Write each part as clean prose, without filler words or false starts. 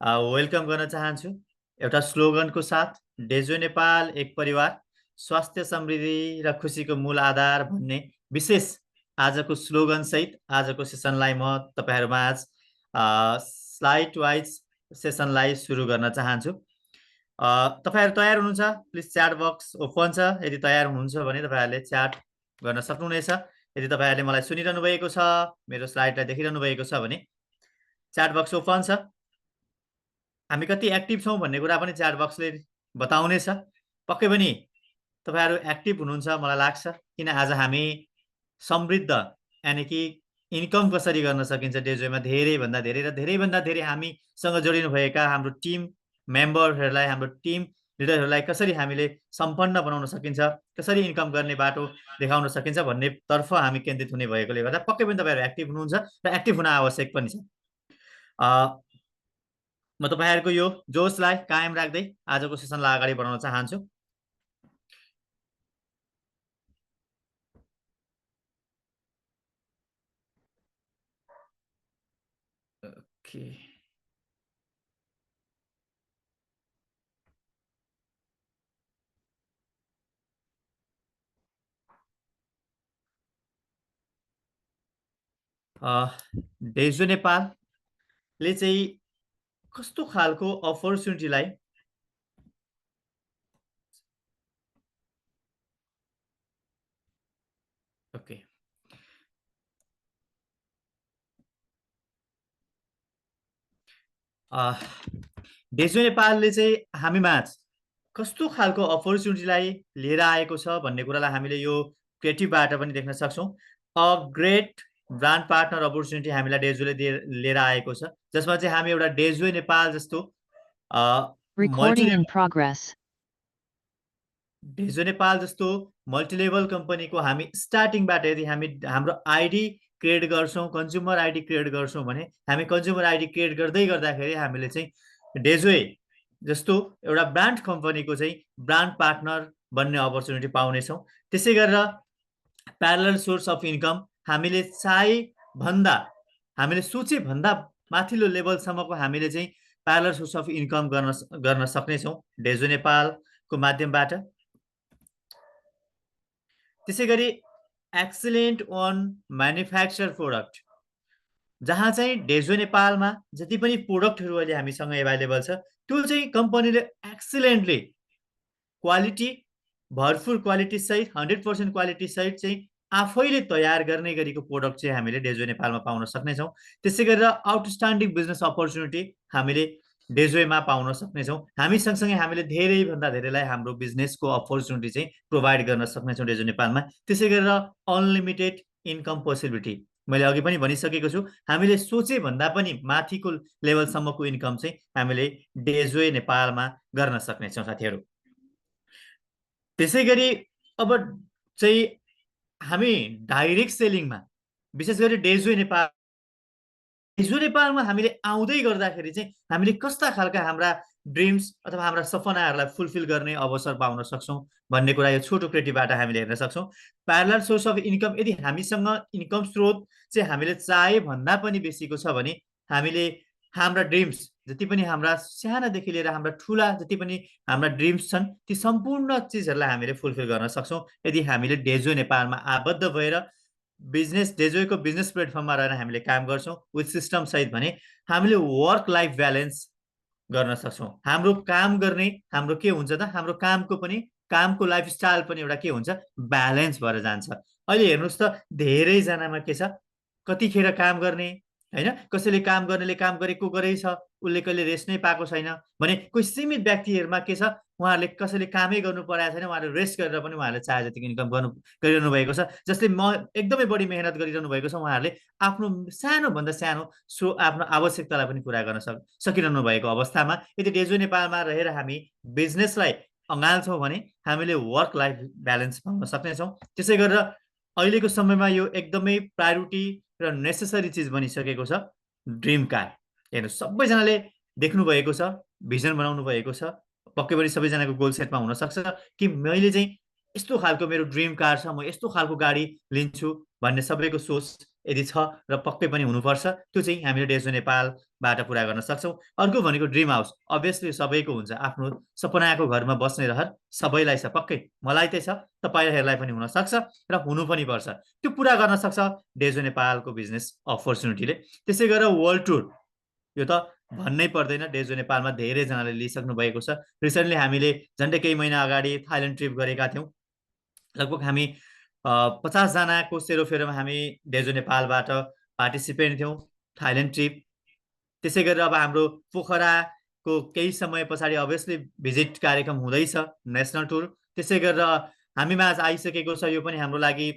Welcome गर्न चाहन्छु एउटा स्लोगनको साथ। डेजो नेपाल एक परिवार, स्वास्थ्य समृद्धि र खुसीको मूल आधार भन्ने विशेष आजको स्लोगन सहित आजको सेसनलाई म तपाईहरुमाझ स्लाइड वाइज सेसनलाई सुरु गर्न चाहन्छु। तपाईहरु तयार हुनुहुन्छ? प्लिज च्याट बक्स ओपन छ। यदि तयार हुनुहुन्छ भने तपाईहरुले च्याट गर्न सक्नुहुनेछ। यदि तपाईहरुले मलाई सुनिरहनु भएको छ, मेरो स्लाइडलाई देखिरहनु भएको छ भने च्याट बक्स ओपन छ। हामी कति एक्टिभ छौं भन्ने कुरा पनि च्याट बक्सले बताउनेछ। पक्कै पनि तपाईहरु एक्टिभ हुनुहुन्छ मलाई लाग्छ, किन आज हामी समृद्ध यानि कि इन्कम कसरी गर्न सकिन्छ डेजोमा धेरैभन्दा धेरै र धेरैभन्दा धेरै हामीसँग जोडिनु भएका हाम्रो टिम मेम्बरहरूलाई, हाम्रो टिम लिडरहरूलाई कसरी हामीले सम्पन्न बनाउन सकिन्छ, कसरी इन्कम गर्ने बाटो देखाउन सकिन्छ भन्ने तर्फ हामी केन्द्रित हुने भएकोले गर्दा पक्कै पनि तपाईहरु एक्टिभ हुनुहुन्छ र एक्टिभ हुन आवश्यक पनि छ। म तपाईहरुको यो जोशलाई कायम राख्दै आजको सेसनलाई अगाडि बढाउन चाहन्छु। ओके, डेजो नेपालले चाहिँ कस्तो खालको अपर्च्युनिटीलाई ओके डेजो नेपालले चाहिँ हामीमाझ कस्तो खालको अपर्च्युनिटीलाई लिएर आएको छ भन्ने कुरालाई हामीले यो क्रिएटिभबाट पनि देख्न सक्छौं। A great brand partner opportunity हामीलाई डेजोले लिएर आएको छ, जसमा चाहिँ हामी एउटा डेजो नेपाल जस्तो डेजो नेपाल जस्तो मल्टिलेभल कम्पनीको हामी स्टार्टिङबाट यदि हामी हाम्रो आइडी क्रिएट गर्छौं, कन्ज्युमर आइडी क्रिएट गर्छौं भने हामी कन्ज्युमर आइडी क्रिएट गर्दै गर्दाखेरि हामीले चाहिँ डेजो जस्तो एउटा ब्रान्ड कम्पनीको चाहिँ ब्रान्ड पार्टनर बन्ने अपर्च्युनिटी पाउनेछौँ। त्यसै गरेर प्यारलल सोर्स अफ इन्कम हामीले हामीले सोचे भन्दा माथिल्लो लेभलसम्मको हामीले चाहिँ प्यारलल सोर्स अफ इन्कम गर्न सक्नेछौँ डेजो नेपालको माध्यमबाट। त्यसै गरी एक्सिलेन्ट अन म्यानुफ्याक्चर प्रोडक्ट, जहाँ चाहिँ डेजो नेपालमा जति पनि प्रोडक्टहरू अहिले हामीसँग एभाइलेबल छ त्यो चाहिँ कम्पनीले एक्सिलेन्टली क्वालिटी, भरपुर क्वालिटी सहित 100% क्वालिटी सहित चाहिँ आफैले तयार गर्ने गरेको प्रोडक्ट चाहिँ हामीले डेजो नेपालमा पाउन सक्नेछौँ। त्यसै गरेर आउटस्ट्यान्डिङ बिजनेस अपर्च्युनिटी हामीले डेजोमा पाउन सक्नेछौँ। हामी सँगसँगै हामीले धेरैभन्दा धेरैलाई हाम्रो बिजनेसको अपर्च्युनिटी चाहिँ प्रोभाइड गर्न सक्नेछौँ डेजो नेपालमा। त्यसै गरेर अनलिमिटेड इन्कम पोसिबिलिटी, मैले अघि पनि भनिसकेको छु, हामीले सोचे भन्दा पनि माथिको लेभलसम्मको इन्कम चाहिँ हामीले डेजो नेपालमा गर्न सक्नेछौँ साथीहरू। त्यसै गरी अब चाहिँ हामी डाइरेक्ट सेलिङमा विशेष गरी डेजो नेपालमा हामीले आउँदै गर्दाखेरि चाहिँ हामीले कस्ता खालका हाम्रा ड्रिम्स अथवा हाम्रा सपनाहरूलाई फुलफिल गर्ने अवसर पाउन सक्छौँ भन्ने कुरा यो छोटो क्रिएटिभबाट हामीले हेर्न सक्छौँ। प्यारलल सोर्स अफ इन्कम, यदि हामीसँग इन्कम स्रोत चाहिँ हामीले चाहे भन्दा पनि बेसीको छ भने हामीले हाम्रा ड्रिम्स जति पनि हाम्रा सानादेखि लिएर हाम्रा ठुला जति पनि हाम्रा ड्रिम्स छन् ती सम्पूर्ण चिजहरूलाई हामीले फुलफिल गर्न सक्छौँ यदि हामीले डेजो नेपालमा आबद्ध भएर डेजोको बिजनेस प्लेटफर्ममा रहेर हामीले काम गर्छौँ विथ सिस्टम सहित भने हामीले वर्क लाइफ ब्यालेन्स गर्न सक्छौँ। हाम्रो काम गर्ने हाम्रो के हुन्छ त, हाम्रो कामको लाइफस्टाइल पनि एउटा के हुन्छ, ब्यालेन्स भएर जान्छ। अहिले हेर्नुहोस् त धेरैजनामा के छ, कतिखेर काम गर्ने हैन, कसैले काम गर्नेले काम गरेको गरेछ, उसले कहिले रेस्ट नै पाएको छैन भने कोही सीमित व्यक्तिहरूमा के छ, उहाँहरूले कसैले कामै गर्नु परेको छैन, उहाँहरूले रेस्ट गरेर पनि उहाँहरूले चाहे जतिको इन्कम गरिरहनु भएको छ। जसले एकदमै बढी मेहनत गरिरहनु भएको छ, उहाँहरूले आफ्नो सानोभन्दा सानो आफ्नो आवश्यकतालाई पनि पुरा गर्न सकिरहनु भएको अवस्थामा यदि डेजो नेपालमा रहेर हामी बिजनेसलाई अँगाल्छौँ भने हामीले वर्क लाइफ ब्यालेन्स पाउन सक्नेछौँ। त्यसै गरेर अहिलेको समयमा यो एकदमै प्रायोरिटी र नेसेसरी चिज बनिसकेको छ ड्रिम कार। हेर्नु, सबैजनाले देख्नु भएको छ, भिजन बनाउनु भएको छ, पक्कै पनि सबैजनाको गोल सेटमा हुन सक्छ कि मैले चाहिँ यस्तो खालको मेरो ड्रिम कार छ, म यस्तो खालको गाडी लिन्छु भन्ने सबैको सोच यदि छ र पक्कै पनि हुनुपर्छ, त्यो चाहिँ हामीले डेजो नेपालबाट पुरा गर्न सक्छौँ। अर्को भनेको ड्रिम हाउस। अभियसली सबैको हुन्छ, आफ्नो सपनाको घरमा बस्ने रहर सबैलाई छ, पक्कै मलाई चाहिँ छ, तपाईँहरूलाई पनि हुनसक्छ र हुनु पनि पर्छ। त्यो पुरा गर्न सक्छ डेजो नेपालको बिजनेस अपर्च्युनिटीले। त्यसै गरेर वर्ल्ड टुर, यो त भन्नै पर्दैन, डेजो नेपालमा धेरैजनाले लिइसक्नु भएको छ। रिसेन्टली हामीले झन्डै केही महिना अगाडि थाइल्यान्ड ट्रिप गरेका थियौँ। लगभग हामी 50जनाको सेरोफेरोमा हामी डेजो नेपालबाट पार्टिसिपेन्ट थियौँ थाइल्यान्ड ट्रिप। त्यसै गरेर अब हाम्रो पोखराको केही समय पछाडि अभियसली भिजिट कार्यक्रम हुँदैछ, नेसनल टुर। त्यसै गरेर हामीमा आज आइसकेको छ, यो पनि हाम्रो लागि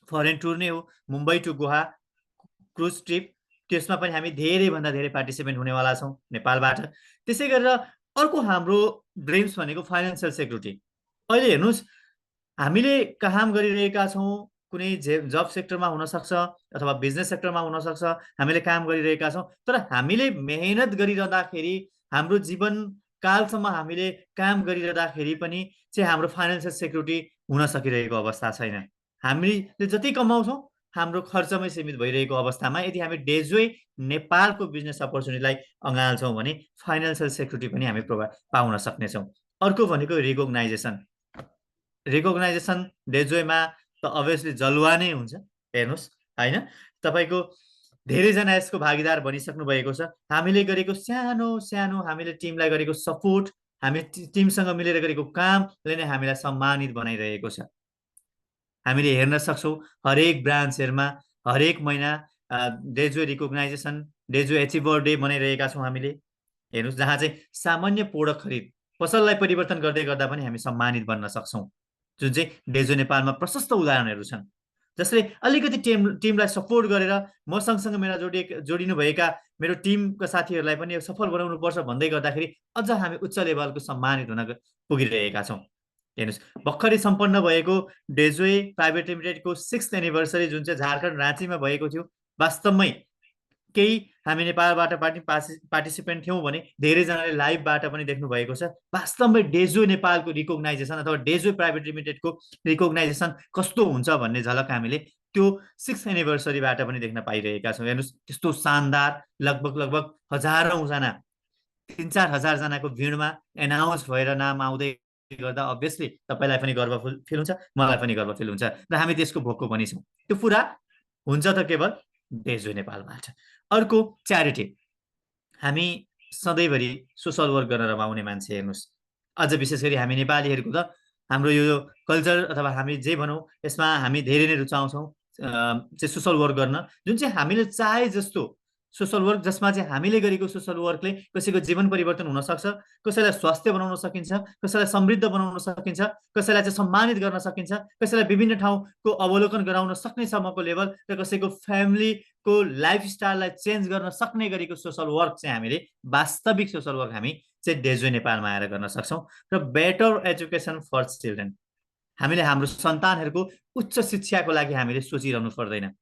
फरेन टुर नै हो, Mumbai to Goa cruise trip. त्यसमा पनि हामी धेरैभन्दा धेरै पार्टिसिपेन्ट हुनेवाला छौँ नेपालबाट। त्यसै गरेर अर्को हाम्रो ड्रिम्स भनेको फाइनेन्सियल सेक्युरिटी। अहिले हेर्नुहोस्, हामीले काम गरिरहेका छौँ, कुनै जब सेक्टरमा हुनसक्छ अथवा बिजनेस सेक्टरमा हुनसक्छ, हामीले काम गरिरहेका छौँ, तर हामीले मेहनत गरिरहँदाखेरि हाम्रो जीवनकालसम्म हामीले काम गरिरहँदाखेरि पनि चाहिँ हाम्रो फाइनेन्सियल सेक्युरिटी हुन सकिरहेको अवस्था छैन। हामीले जति कमाउँछौँ हाम्रो खर्चमै सीमित भइरहेको अवस्थामा यदि हामी डेजोय नेपालको बिजनेस अपर्च्युनिटीलाई अँगाल्छौँ भने फाइनेन्सियल सेक्युरिटी पनि हामी पाउन सक्नेछौँ। अर्को भनेको रिकग्नाइजेसन। रिकग्नाइजेसन डेजोयमा त अभियसली जलुवा नै हुन्छ। हेर्नुहोस् होइन, तपाईँको धेरैजना यसको भागीदार बनिसक्नु भएको छ। हामीले गरेको सानो सानो हामीले टिमलाई गरेको सपोर्ट, हामी टिमसँग मिलेर गरेको कामले नै हामीलाई सम्मानित बनाइरहेको छ। हामीले हेर्न सक्छौँ हरेक ब्रान्चहरूमा हरेक महिना डेजो रिकग्नाइजेसन, डेजो एचिभर डे बनाइरहेका छौँ हामीले। हेर्नुहोस्, जहाँ चाहिँ सामान्य प्रोडक्ट खरिद पसललाई परिवर्तन गर्दै गर्दा पनि हामी सम्मानित बन्न सक्छौँ, जुन चाहिँ डेजो नेपालमा प्रशस्त उदाहरणहरू छन्। जसले अलिकति टिमलाई सपोर्ट गरेर म सँगसँग मेरा जोडिनुभएका मेरो टिमका साथीहरूलाई पनि सफल बनाउनुपर्छ भन्दै गर्दाखेरि अझ हामी उच्च लेभलको सम्मानित हुन पुगिरहेका छौँ। हेर्नुहोस्, भर्खरै सम्पन्न भएको डेजोय प्राइभेट लिमिटेडको 6th एनिभर्सरी जुन चाहिँ झारखण्ड राँचीमा भएको थियो, वास्तवमै केही हामी नेपालबाट पार्टिसिपेन्ट थियौँ भने धेरैजनाले लाइभबाट पनि देख्नु भएको छ। वास्तवमै डेजो नेपालको रिकग्नाइजेसन अथवा डेजो प्राइभेट लिमिटेडको रिकग्नाइजेसन कस्तो हुन्छ भन्ने झलक हामीले त्यो 6th एनिभर्सरीबाट पनि देख्न पाइरहेका छौँ। हेर्नुहोस्, त्यस्तो शानदार लगभग हजारौँ जना, 3-4 हजार जनाको भिडमा एनाउन्स भएर नाम आउँदै गर्दा अभियसली तपाईँलाई पनि गर्व फिल हुन्छ, मलाई पनि गर्व फिल हुन्छ र हामी त्यसको भोगको पनि छौँ। त्यो पुरा हुन्छ त केवल डेजो नेपालबाट। अर्को च्यारिटी। हामी सधैँभरि सोसल वर्क गर्न रमाउने मान्छे। हेर्नुहोस्, अझ विशेष गरी हामी नेपालीहरूको त हाम्रो यो कल्चर अथवा हामी जे भनौँ यसमा हामी धेरै नै रुचाउँछौँ चाहिँ सोसल वर्क गर्न, जुन चाहिँ हामीले चाहे जस्तो सोसल वर्क, जसमा चाहिँ हामीले गरेको सोसल वर्कले कसैको जीवन परिवर्तन हुनसक्छ, कसैलाई स्वास्थ्य बनाउन सकिन्छ, कसैलाई समृद्ध बनाउन सकिन्छ, कसैलाई चाहिँ सम्मानित गर्न सकिन्छ, कसैलाई विभिन्न ठाउँको अवलोकन गराउन सक्नेसम्मको लेभल र कसैको फ्यामिलीको लाइफस्टाइललाई चेन्ज गर्न सक्ने गरेको सोसल वर्क चाहिँ हामीले वास्तविक सोसल वर्क हामी चाहिँ डेजो नेपालमा आएर गर्न सक्छौँ। र बेटर एजुकेसन फर चिल्ड्रेन, हामीले हाम्रो सन्तानहरूको उच्च शिक्षाको लागि हामीले सोचिरहनु पर्दैन।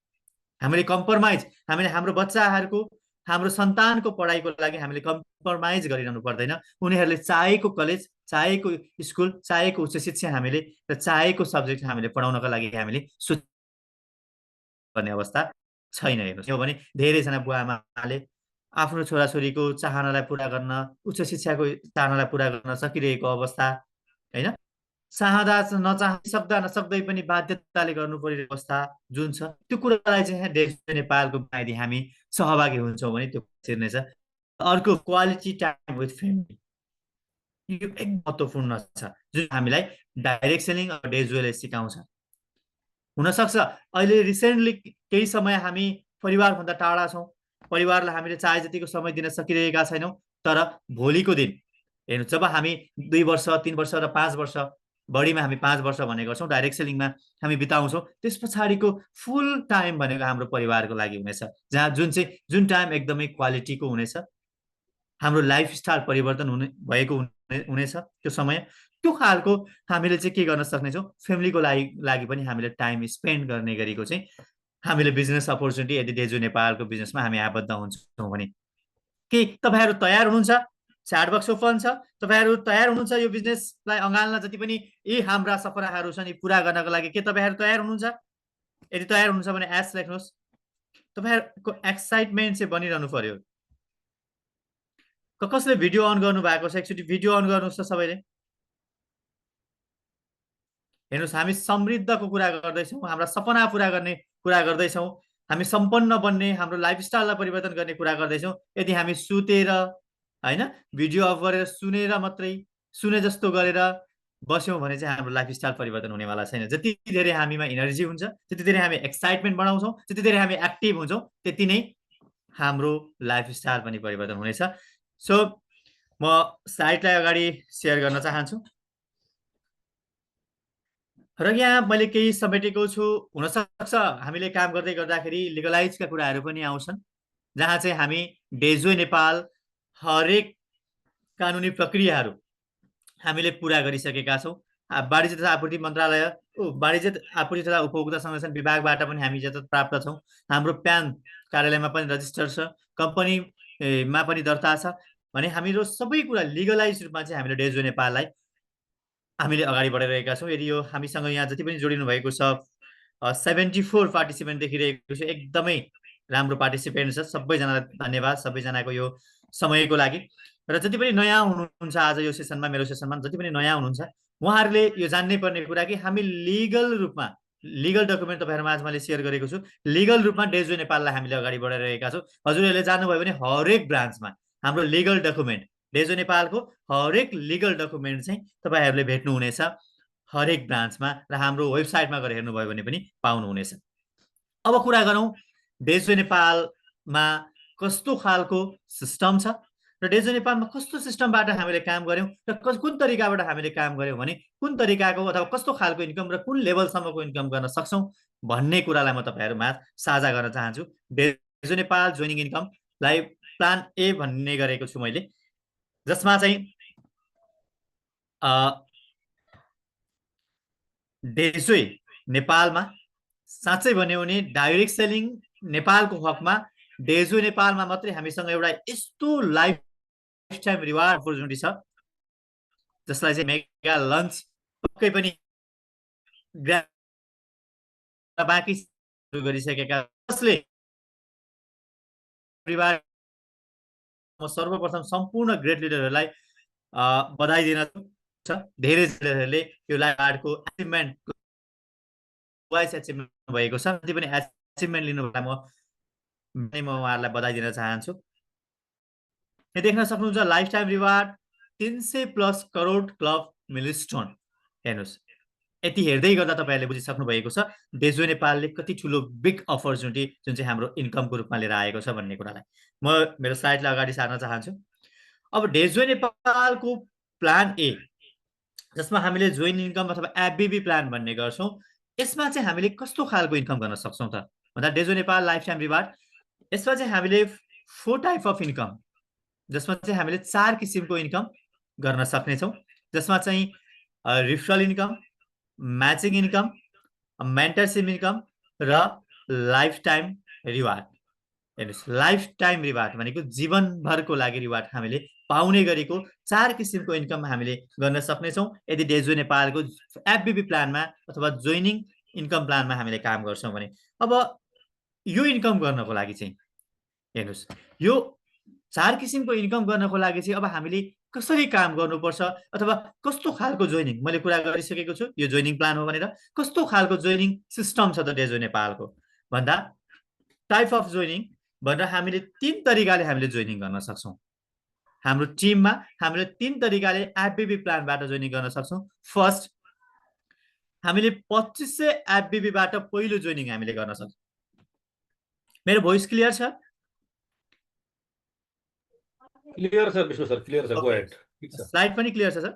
हामीले कम्प्रोमाइज, हामीले हाम्रो बच्चाहरूको हाम्रो सन्तानको पढाइको लागि हामीले कम्प्रोमाइज गरिरहनु पर्दैन। उनीहरूले चाहेको कलेज, चाहेको स्कुल, चाहेको उच्च शिक्षा हामीले र चाहेको सब्जेक्ट हामीले पढाउनको लागि हामीले गर्ने अवस्था छैन। हेर्नुहोस्, हो भने धेरैजना बुवा आमाले आफ्नो छोराछोरीको चाहनालाई पुरा गर्न, उच्च शिक्षाको चाहनालाई पुरा गर्न सकिरहेको अवस्था होइन, चाहँदा सक्दा नसक्दै पनि बाध्यताले गर्नु परिरहेको अवस्था जुन छ, त्यो कुरालाई चाहिँ डेजो नेपालको यदि हामी सहभागी हुन्छौँ भने त्यो छिर्नेछ। अर्को क्वालिटी टाइम विथ फ्यामिली, यो एकदम महत्त्वपूर्ण छ, जुन हामीलाई डाइरेक्ट सेलिङ डेजोले सिकाउँछ। हुनसक्छ अहिले रिसेन्टली केही समय हामी परिवारभन्दा टाढा छौँ, परिवारलाई हामीले चाहे जतिको समय दिन सकिरहेका छैनौँ, तर भोलिको दिन हेर्नु, जब हामी 2 वर्ष 3 वर्ष र 5 वर्ष, बढीमा हामी 5 वर्ष भन्ने गर्छौँ डाइरेक्ट सेलिङमा हामी बिताउँछौँ, त्यस पछाडिको फुल टाइम भनेको हाम्रो परिवारको लागि हुनेछ, जहाँ जुन टाइम एकदमै क्वालिटीको हुनेछ। हाम्रो लाइफस्टाइल परिवर्तन भएको हुनेछ त्यो समय। त्यो खालको हामीले चाहिँ के गर्न सक्नेछौँ, फ्यामिलीको लागि पनि हामीले टाइम स्पेन्ड गर्ने गरेको चाहिँ हामीले बिजनेस अपर्च्युनिटी यदि डेजो नेपालको बिजनेसमा हामी आबद्ध हुन्छौँ भने। के तपाईँहरू तयार हुनुहुन्छ? च्याटबक्स ओपन छ, तपाईँहरू तयार हुनुहुन्छ यो बिजनेसलाई अँगाल्न? जति पनि यी हाम्रा सपनाहरू छन् यी पुरा गर्नको लागि के तपाईँहरू तयार हुनुहुन्छ? यदि तयार हुनुहुन्छ भने एस लेख्नुहोस्, तपाईहरुको एक्साइटमेन्ट चाहिँ बनिरहनु पर्यो। कसले भिडियो अन गर्नु भएको छ एकचोटि भिडियो अन गर्नुहोस् त सबैले। हेर्नुहोस् हामी समृद्धको कुरा गर्दैछौँ, हाम्रा सपना पूरा गर्ने कुरा गर्दैछौँ, हामी सम्पन्न बन्ने हाम्रो लाइफस्टाइललाई परिवर्तन गर्ने कुरा गर्दैछौँ। यदि हामी सुतेर हैन भिडियो अफ गरेर सुनेर मात्रै सुने जस्तो गरेर बस्यौँ भने चाहिँ हाम्रो लाइफस्टाइल परिवर्तन हुनेवाला छैन। जति धेरै हामीमा इनर्जी हुन्छ, जति धेरै हामी एक्साइटमेन्ट बढाउँछौँ, जति धेरै हामी एक्टिभ हुन्छौँ, त्यति नै हाम्रो लाइफस्टाइल पनि परिवर्तन हुनेछ। सो म स्लाइडलाई अगाडि सेयर गर्न चाहन्छु र यहाँ मैले केही समेटेको छु। हुनसक्छ हामीले काम गर्दै गर्दाखेरि लिगलाइजका कुराहरू पनि आउँछन्, जहाँ चाहिँ हामी डेजो नेपाल हरेक कानुनी प्रक्रियाहरू हामीले पुरा गरिसकेका छौँ। वाणिज्य तथा आपूर्ति मन्त्रालय वाणिज्य आपूर्ति तथा उपभोक्ता संरक्षण विभागबाट पनि हामी जति प्राप्त छौँ। हाम्रो प्यान कार्यालयमा पनि रजिस्टर छ, कम्पनीमा पनि दर्ता छ भने हामीहरू सबै कुरा लिगलाइज रूपमा चाहिँ हामीले डेजो नेपाललाई हामीले अगाडि बढाइरहेका छौँ। यदि यो हामीसँग यहाँ जति पनि जोडिनु भएको छ 74 पार्टिसिपेन्ट देखिरहेको छु, एकदमै राम्रो पार्टिसिपेन्ट छ। सबैजनालाई धन्यवाद, सबैजनाको यो समयको लागि। र जति पनि नयाँ हुनुहुन्छ आज यो सेसनमा, मेरो सेसनमा जति पनि नयाँ हुनुहुन्छ उहाँहरूले यो जान्नै पर्ने कुरा कि हामी लिगल रूपमा लिगल डकुमेन्ट तपाईँहरूमा आज मैले सेयर गरेको छु, लिगल रूपमा डेजो नेपाललाई हामीले अगाडि बढाइरहेका छौँ। हजुरहरूले जान्नुभयो भने हरेक ब्रान्चमा हाम्रो लिगल डकुमेन्ट डेजो नेपालको हरेक लिगल डकुमेन्ट चाहिँ तपाईँहरूले भेट्नुहुनेछ हरेक ब्रान्चमा, र हाम्रो वेबसाइटमा गएर हेर्नुभयो भने पनि पाउनुहुनेछ। अब कुरा गरौँ डेजो नेपालमा कस्तो खालको सिस्टम छ र डेजो नेपालमा कस्तो सिस्टमबाट हामीले काम गर्यौँ र कुन तरिकाबाट हामीले काम गर्यौँ भने कुन तरिकाको अथवा कस्तो खालको इन्कम र कुन लेभलसम्मको इन्कम गर्न सक्छौँ भन्ने कुरालाई म तपाईँहरूमा साझा गर्न चाहन्छु। डेजो नेपाल जोइनिङ इन्कमलाई प्लान ए भन्ने गरेको छु मैले, जसमा चाहिँ डेजो नेपालमा साँच्चै भन्यो भने डाइरेक्ट सेलिङ नेपालको हकमा डेजो नेपालमा मात्रै हामीसँग एउटा यस्तो लाइफ टाइम रिवार्ड अपर्च्युनिटी छ जसलाई चाहिँ मेगा लन्च पक्कै पनि बाँकी गरिसकेका, जसले रिवार्ड म सर्वप्रथम सम्पूर्ण ग्रेट लिडरहरूलाई बधाई दिन छ। धेरै लिडरहरूले यो रिवार्डको अचिभमेन्ट भएको छ, जति पनि अचिभमेन्ट लिनुभएकोलाई म उहाँहरूलाई बधाई दिन चाहन्छु। यहाँ देख्न सक्नुहुन्छ life time reward 300+ crore club milestone. हेर्नुहोस्, यति हेर्दै गर्दा तपाईँहरूले बुझिसक्नु भएको छ डेजो नेपालले कति ठुलो बिग अपर्च्युनिटी जुन चाहिँ हाम्रो इन्कमको रूपमा लिएर आएको छ भन्ने कुरालाई म मेरो स्लाइडलाई अगाडि सार्न चाहन्छु। अब डेजो नेपालको प्लान ए, जसमा हामीले जोइन इन्कम अथवा एफबिबी प्लान भन्ने गर्छौँ, यसमा चाहिँ हामीले कस्तो खालको इन्कम गर्न सक्छौँ त भन्दा डेजो नेपाल लाइफ टाइम रिवार्ड, यसमा चाहिँ हामीले 4 टाइप अफ इन्कम, जसमा चाहिँ हामीले 4 किसिमको इन्कम गर्न सक्नेछौँ, जसमा चाहिँ referral income, matching income, mentorship income र लाइफ टाइम रिवार्ड। हेर्नुहोस्, लाइफ टाइम रिवार्ड भनेको जीवनभरको लागि रिवार्ड हामीले पाउने गरेको 4 किसिमको इन्कम हामीले गर्न सक्नेछौँ यदि डेजो नेपालको एफबिबी प्लानमा अथवा जोइनिङ इन्कम प्लानमा हामीले काम गर्छौँ भने। अब यो इन्कम गर्नको लागि चाहिँ हेर्नुहोस्, यो 4 किसिमको इन्कम गर्नको लागि चाहिँ अब हामीले कसरी काम गर्नुपर्छ अथवा कस्तो खालको जोइनिङ, मैले कुरा गरिसकेको छु यो जोइनिङ प्लान हो भनेर। कस्तो खालको जोइनिङ सिस्टम छ त डेजो नेपालको भन्दा टाइप अफ जोइनिङ भनेर हामीले 3 तरिकाले हामीले जोइनिङ गर्न सक्छौँ। हाम्रो टिममा हामीले 3 तरिकाले एफबिबी प्लानबाट जोइनिङ गर्न सक्छौँ। फर्स्ट, हामीले 2500 एफबिबीबाट पहिलो जोइनिङ हामीले गर्न सक्छौँ। मेरो भोइस क्लियर छ? Clear sir, Vishnu sir clear छ, गो अहेड। ठीक छ, स्लाइड पनि क्लियर छ सर?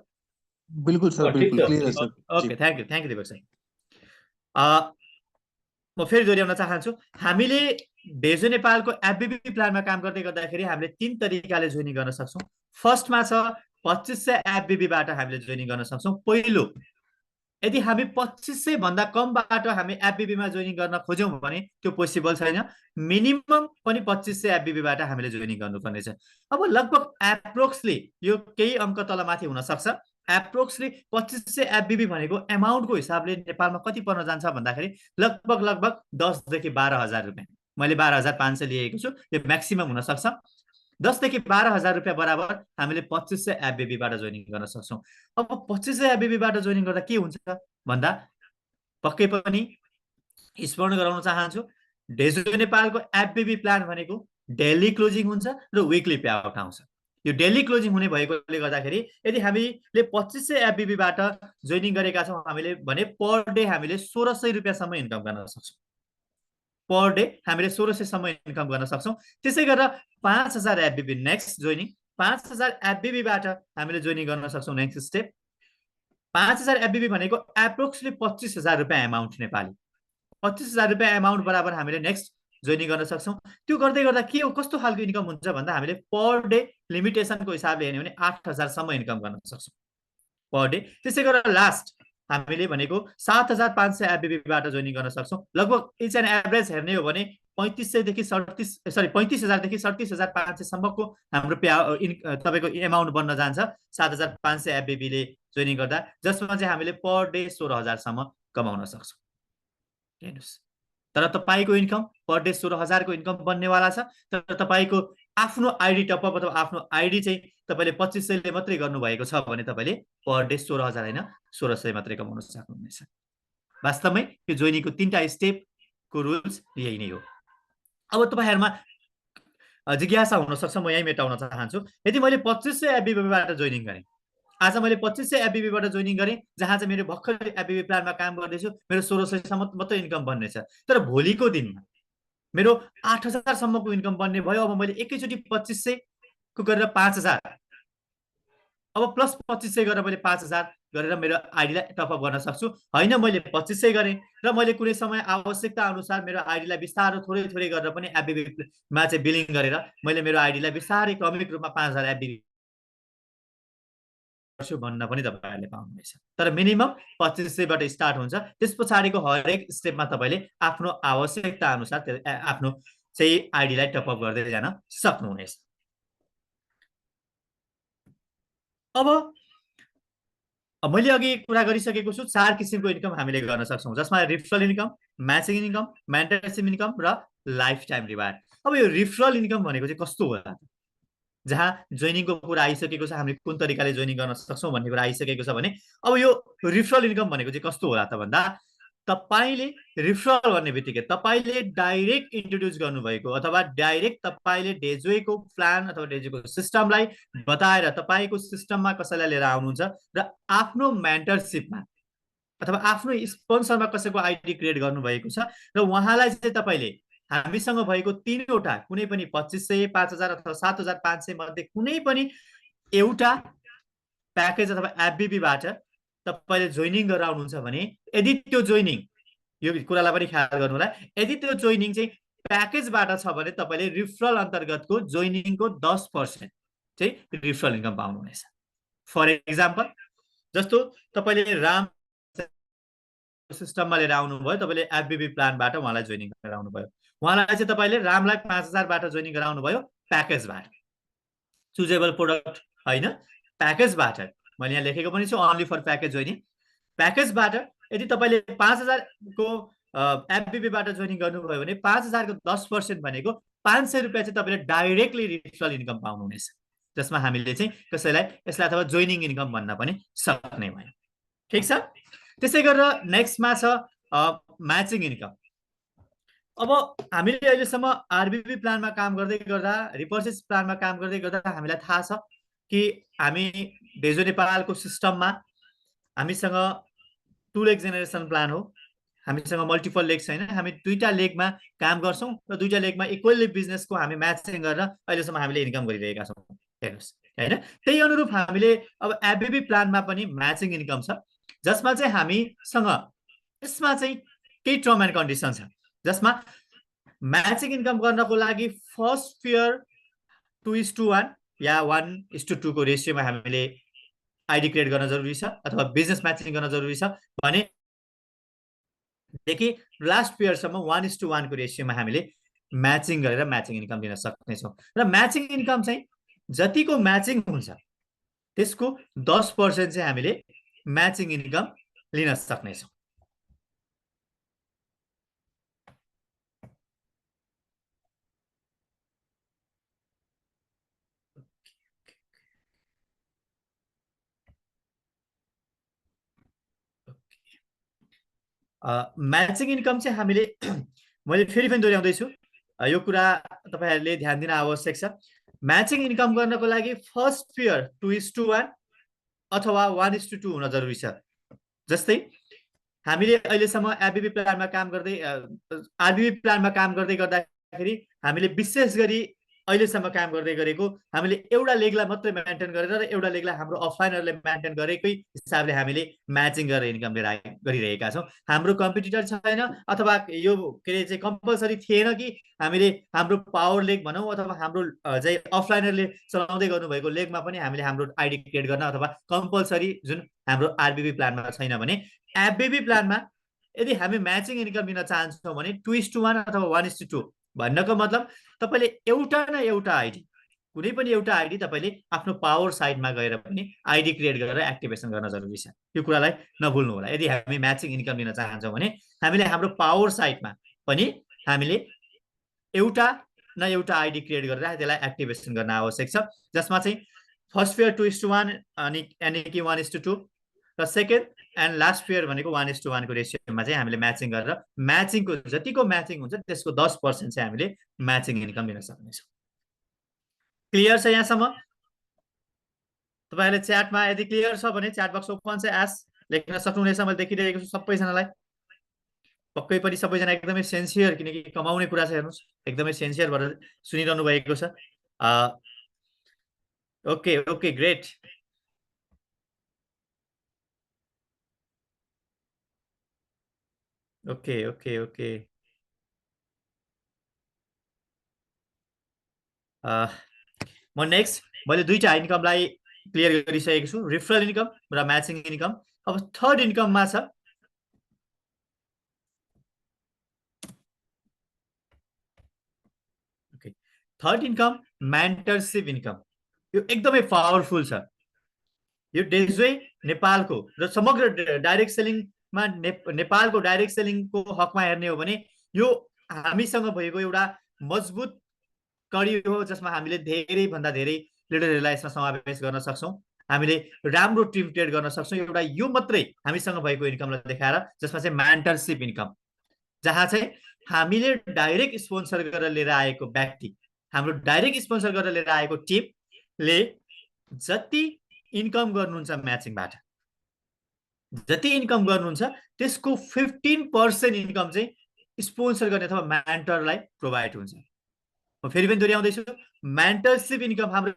बिल्कुल सर, बिल्कुल क्लियर छ। Okay, thank you Deepak sir. म फेरि दोहोऱ्याउन चाहन्छु, हामीले डेजो नेपालको एफबिबी प्लानमा काम गर्दै गर्दाखेरि हामीले 3 तरिकाले जोइनिङ गर्न सक्छौँ। फर्स्टमा छ 2500 एफबिबीबाट हामीले जोइनिङ गर्न सक्छौँ। पहिलो, यदि हामी 2500 भन्दा कमबाट हामी एफबिबीमा जोइनिङ गर्न खोज्यौँ भने त्यो पोसिबल छैन। मिनिमम पनि 2500 एफबिबीबाट हामीले जोइनिङ गर्नुपर्नेछ। अब लगभग एप्रोक्सली यो केही अङ्क तलमाथि हुन सक्छ, एप्रोक्सली 2500 एफबिबी भनेको एमाउन्टको हिसाबले नेपालमा कति पर्न जान्छ भन्दाखेरि लगभग 10 देखि 12 हजार रुपियाँ मैले 12,500 लिएको छु, यो म्याक्सिमम हुन सक्छ। 10 देखि 12,000 रुपियाँ बराबर हामीले 2500 एफबीबीबाट जोइनिङ गर्न सक्छौँ। अब 2500 एफबीबीबाट जोइनिङ गर्दा के हुन्छ भन्दा पक्कै पनि स्मरण गराउन चाहन्छु, डेजो नेपालको एफबीबी प्लान भनेको डेली क्लोजिङ हुन्छ र विकली पे आउट आउँछ। यो डेली क्लोजिङ हुने भएकोले गर्दाखेरि यदि हामीले 2500 एफबीबीबाट जोइनिङ गरेका छौँ हामीले भने पर डे हामीले 1600 रुपियाँसम्म इन्कम गर्न सक्छौँ। पर डे हामीले 1600 सम्म इन्कम गर्न सक्छौँ। त्यसै गरेर 5000 एफबीबी नेक्स्ट जोइनिङ, 5000 एफबीबीबाट हामीले जोइनिङ गर्न सक्छौँ। नेक्स्ट स्टेप 5000 एफबीबी भनेको एप्रोक्सिमेटली 25,000 रुपियाँ एमाउन्ट नेपाली, 25,000 रुपियाँ एमाउन्ट बराबर हामीले नेक्स्ट जोइनिङ गर्न सक्छौँ। त्यो गर्दै गर्दा के हो, कस्तो खालको इन्कम हुन्छ भन्दा हामीले पर डे लिमिटेसनको हिसाबले हेर्ने भने 8,000 सम्म इन्कम गर्न सक्छौँ पर डे। त्यसै गरेर लास्ट हामीले भनेको 7,500 एफबीबीबाट जोइनिङ गर्न सक्छौँ। लगभग इच एन्ड एभरेज हेर्ने हो भने 3500 देखि 35,000 देखि 37,500 सम्मको हाम्रो तपाईँको एमाउन्ट बन्न जान्छ 7,500 एफबीबीले जोइनिङ गर्दा, जसमा चाहिँ हामीले पर डे 16,000 सम्म कमाउन सक्छौँ। हेर्नुहोस्, तर तपाईँको इन्कम पर डे 16,000 को इन्कम बन्नेवाला छ। तर तपाईँको आफ्नो आइडी टपअप अथवा आफ्नो आइडी चाहिँ तपाईँले 2500 मात्रै गर्नुभएको छ भने तपाईँले पर डे 16,000 होइन 1600 मात्रै कमाउन सक्नुहुनेछ। वास्तवमै यो जोइनिङको 3टा स्टेपको रुल्स यही नै हो। अब तपाईँहरूमा जिज्ञासा हुनसक्छ, म यही मेटाउन चाहन्छु। यदि मैले 2500 एफबीबीबाट जोइनिङ गरेँ, आज मैले 2500 एफबीबीबाट जोइनिङ गरेँ, जहाँ चाहिँ मेरो भर्खर एफबीबी प्लानमा काम गर्दैछु, मेरो 1600 सम्म मात्रै इन्कम बन्नेछ। तर भोलिको दिनमा मेरो 8,000 सम्मको इन्कम बन्ने भयो। अब मैले एकैचोटि 2500 को गरेर 5,000, अब प्लस 2500 गरेर मैले 5,000 गरेर मेरो आइडीलाई टपअप गर्न सक्छु। होइन, मैले 2500 गरेँ र मैले कुनै समय आवश्यकता अनुसार मेरो आइडीलाई बिस्तारो थोरै थोरै गरेर पनि एफबीबीमा चाहिँ बिलिङ गरेर मैले मेरो आइडीलाई बिस्तारै क्रमिक रूपमा 5,000 एफबीबी भन्न पनि तपाईँहरूले पाउनुहुनेछ। तर मिनिमम 2500बाट स्टार्ट हुन्छ। त्यस पछाडिको हरेक स्टेपमा तपाईँले आफ्नो आवश्यकता अनुसार आफ्नो चाहिँ आइडीलाई टपअप गर्दै जान सक्नुहुनेछ। अब मैले अघि कुरा गरिसकेको छु 4 किसिमको इन्कम हामीले गर्न सक्छौँ, जसमा referral income, matching income, mentorship income र लाइफ टाइम रिवार्ड। अब यो रिफरल इन्कम भनेको चाहिँ कस्तो होला, जहाँ जोइनिङको कुरा आइसकेको छ, हामीले कुन तरिकाले जोइनिङ गर्न सक्छौँ भन्ने कुरा आइसकेको छ भने अब यो रिफरल इन्कम भनेको चाहिँ कस्तो होला त भन्दा तपाईँले रिफरल गर्ने बित्तिकै तपाईँले डाइरेक्ट इन्ट्रोड्युस गर्नुभएको अथवा डाइरेक्ट तपाईँले डेजोको प्लान अथवा डेजोको सिस्टमलाई बताएर तपाईँको सिस्टममा कसैलाई लिएर आउनुहुन्छ र आफ्नो मेन्टरसिपमा अथवा आफ्नो स्पोन्सरमा कसैको आइडी क्रिएट गर्नुभएको छ र उहाँलाई चाहिँ तपाईँले हामीसँग भएको 3वटा कुनै पनि 2500, 5,000 अथवा 7,500 मध्ये कुनै पनि एउटा प्याकेज अथवा एफबीबीबाट तपाईँले जोइनिङ गराउनुहुन्छ भने यदि त्यो जोइनिङ, यो कुरालाई पनि ख्याल गर्नु होला, यदि त्यो जोइनिङ चाहिँ प्याकेजबाट छ भने तपाईँले रिफरल अन्तर्गतको जोइनिङको 10% चाहिँ रिफरल इन्कम पाउनुहुनेछ। फर एक्जाम्पल, जस्तो तपाईँले राम सिस्टममा लिएर आउनुभयो, तपाईँले एफबीबी प्लानबाट उहाँलाई जोइनिङ गराउनु भयो, उहाँलाई चाहिँ तपाईँले रामलाई 5,000बाट जोइनिङ गराउनु भयो प्याकेजबाट, चुजेबल प्रोडक्ट होइन, प्याकेजबाट। मैले यहाँ लेखेको पनि छु ओन्ली फर प्याकेज जोइनिङ। प्याकेजबाट यदि तपाईँले 5,000 को एफबीबीबाट जोइनिङ गर्नुभयो भने 5,000 को 10% भनेको 500 रुपियाँ चाहिँ तपाईँले डाइरेक्टली रिफरल इन्कम पाउनुहुनेछ, जसमा हामीले चाहिँ कसैलाई यसलाई अथवा जोइनिङ इन्कम भन्न पनि सक्ने भयो। ठिक छ। त्यसै गरेर नेक्स्टमा छ म्याचिङ इन्कम। अब हामीले अहिलेसम्म आरबीबी प्लानमा काम गर्दै गर्दा, रिपर्चेस प्लानमा काम गर्दै गर्दा हामीलाई थाहा छ कि हामी डेजो नेपालको सिस्टममा हामीसँग 2 लेग जेनेरेसन प्लान हो, हामीसँग मल्टिपल लेग छैन, हामी 2टा लेगमा काम गर्छौँ र 2टा लेगमा इक्वल्ली बिजनेसको हामी म्याचिङ गरेर अहिलेसम्म हामीले इन्कम गरिरहेका छौँ। हेर्नुहोस् होइन, त्यही अनुरूप हामीले अब एफबीबी प्लानमा पनि म्याचिङ इन्कम छ, जसमा चाहिँ हामीसँग यसमा चाहिँ केही टर्म एन्ड कन्डिसन छ, जसमा म्याचिङ इन्कम गर्नको लागि फर्स्ट फियर 2:1 या 1:2 को रेसियोमा हामीले आइडी क्रिएट गर्न जरुरी छ अथवा बिजनेस म्याचिङ गर्न जरुरी छ भने देखि लास्ट पियरसम्म 1:1 को रेसियोमा हामीले म्याचिङ गरेर म्याचिङ इन्कम दिन सक्नेछौँ। र म्याचिङ इन्कम चाहिँ जतिको म्याचिङ हुन्छ त्यसको 10% चाहिँ हामीले म्याचिङ इन्कम लिन सक्नेछौँ। म्याचिङ इन्कम चाहिँ हामीले मैले फेरि पनि दोहोऱ्याउँदैछु, यो कुरा तपाईँहरूले ध्यान दिन आवश्यक छ। म्याचिङ इन्कम गर्नको लागि फर्स्ट पेयर 2:1 अथवा 1:2 हुन जरुरी छ। जस्तै हामीले अहिलेसम्म एबीबी प्लानमा काम गर्दै आरबीबी प्लानमा काम गर्दै गर्दाखेरि हामीले विशेष गरी अहिलेसम्म काम गर्दै गरेको हामीले एउटा लेगलाई मात्रै मेन्टेन गरेर र एउटा लेगलाई हाम्रो अफलाइनहरूले मेन्टेन गरेकै हिसाबले हामीले म्याचिङ गरेर इन्कम गरिरहेका छौँ। हाम्रो कम्पिटिटर छैन अथवा यो के अरे चाहिँ कम्पलसरी थिएन कि हामीले हाम्रो पावर लेग भनौँ अथवा हाम्रो चाहिँ अफलाइनरले चलाउँदै गर्नुभएको लेगमा पनि हामीले हाम्रो आइडी क्रिएट गर्न अथवा कम्पलसरी जुन हाम्रो आरबीबी प्लानमा छैन भने एफबीबी प्लानमा यदि हामी म्याचिङ इन्कम लिन चाहन्छौँ भने 2:1 अथवा 1:2 भन्नको मतलब तपाईँले एउटा न एउटा आइडी कुनै पनि एउटा आइडी तपाईँले आफ्नो पावर साइडमा गएर पनि आइडी क्रिएट गरेर एक्टिभेसन गर्न जरुरी छ। यो कुरालाई नभुल्नु होला। यदि हामी म्याचिङ इन्कम लिन चाहन्छौँ भने हामीले हाम्रो पावर साइडमा पनि हामीले एउटा न एउटा आइडी क्रिएट गरेर त्यसलाई एक्टिभेसन गर्न आवश्यक छ, जसमा चाहिँ फर्स्ट पेयर 2:1 यानि कि 1:2 र सेकेन्ड एन्ड लास्ट पेयर भनेको 1:1 को रेसियोमा चाहिँ हामीले म्याचिङ गरेर म्याचिङको जतिको म्याचिङ हुन्छ त्यसको 10% चाहिँ हामीले म्याचिङ इन्कम लिन सक्नेछौँ। क्लियर छ यहाँसम्म? तपाईँहरूले च्याटमा यदि क्लियर छ भने च्याट बक्स ओपन छ, एस लेख्न सक्नुहुनेछ। मैले देखिरहेको छु सबैजनालाई, पक्कै पनि सबैजना एकदमै सेन्सियर, किनकि कमाउने कुरा छ। हेर्नुहोस् एकदमै सेन्सियर भएर सुनिरहनु भएको छ। Okay okay great. Okay okay okay म नेक्स्ट मैले दुईटा इन्कमलाई क्लियर गरिसकेको छु, रिफरल इन्कम र म्याचिङ इन्कम। अब थर्ड इन्कममा छ थर्ड इन्कम मेन्टरशिप इन्कम। यो एकदमै पावरफुल छ। यो डेजवे नेपालको र समग्र डाइरेक्ट सेलिङमा नेपालको डाइरेक्ट सेलिङको हकमा हेर्ने हो भने यो हामीसँग भएको एउटा मजबुत कडी हो, जसमा हामीले धेरै भन्दा धेरै लिडरहरूलाई यसमा समावेश गर्न सक्छौँ। हामीले राम्रो टिम क्रिएट गर्न सक्छौँ। एउटा यो मात्रै हामीसँग भएको इन्कमलाई देखाएर, जसमा चाहिँ मेन्टरशिप इन्कम, जहाँ चाहिँ हामीले डाइरेक्ट स्पोन्सर गरेर लिएर आएको व्यक्ति, हाम्रो डाइरेक्ट स्पोन्सर गरेर लिएर आएको टिमले जति इन्कम गर्नुहुन्छ म्याचिङबाट, जति इन्कम गर्नुहुन्छ त्यसको 15% इन्कम चाहिँ स्पोन्सर गर्ने अथवा मेन्टरलाई प्रोभाइड हुन्छ। म फेरि पनि दोहोऱ्याउँदैछु, मेन्टरशिप इन्कम हाम्रो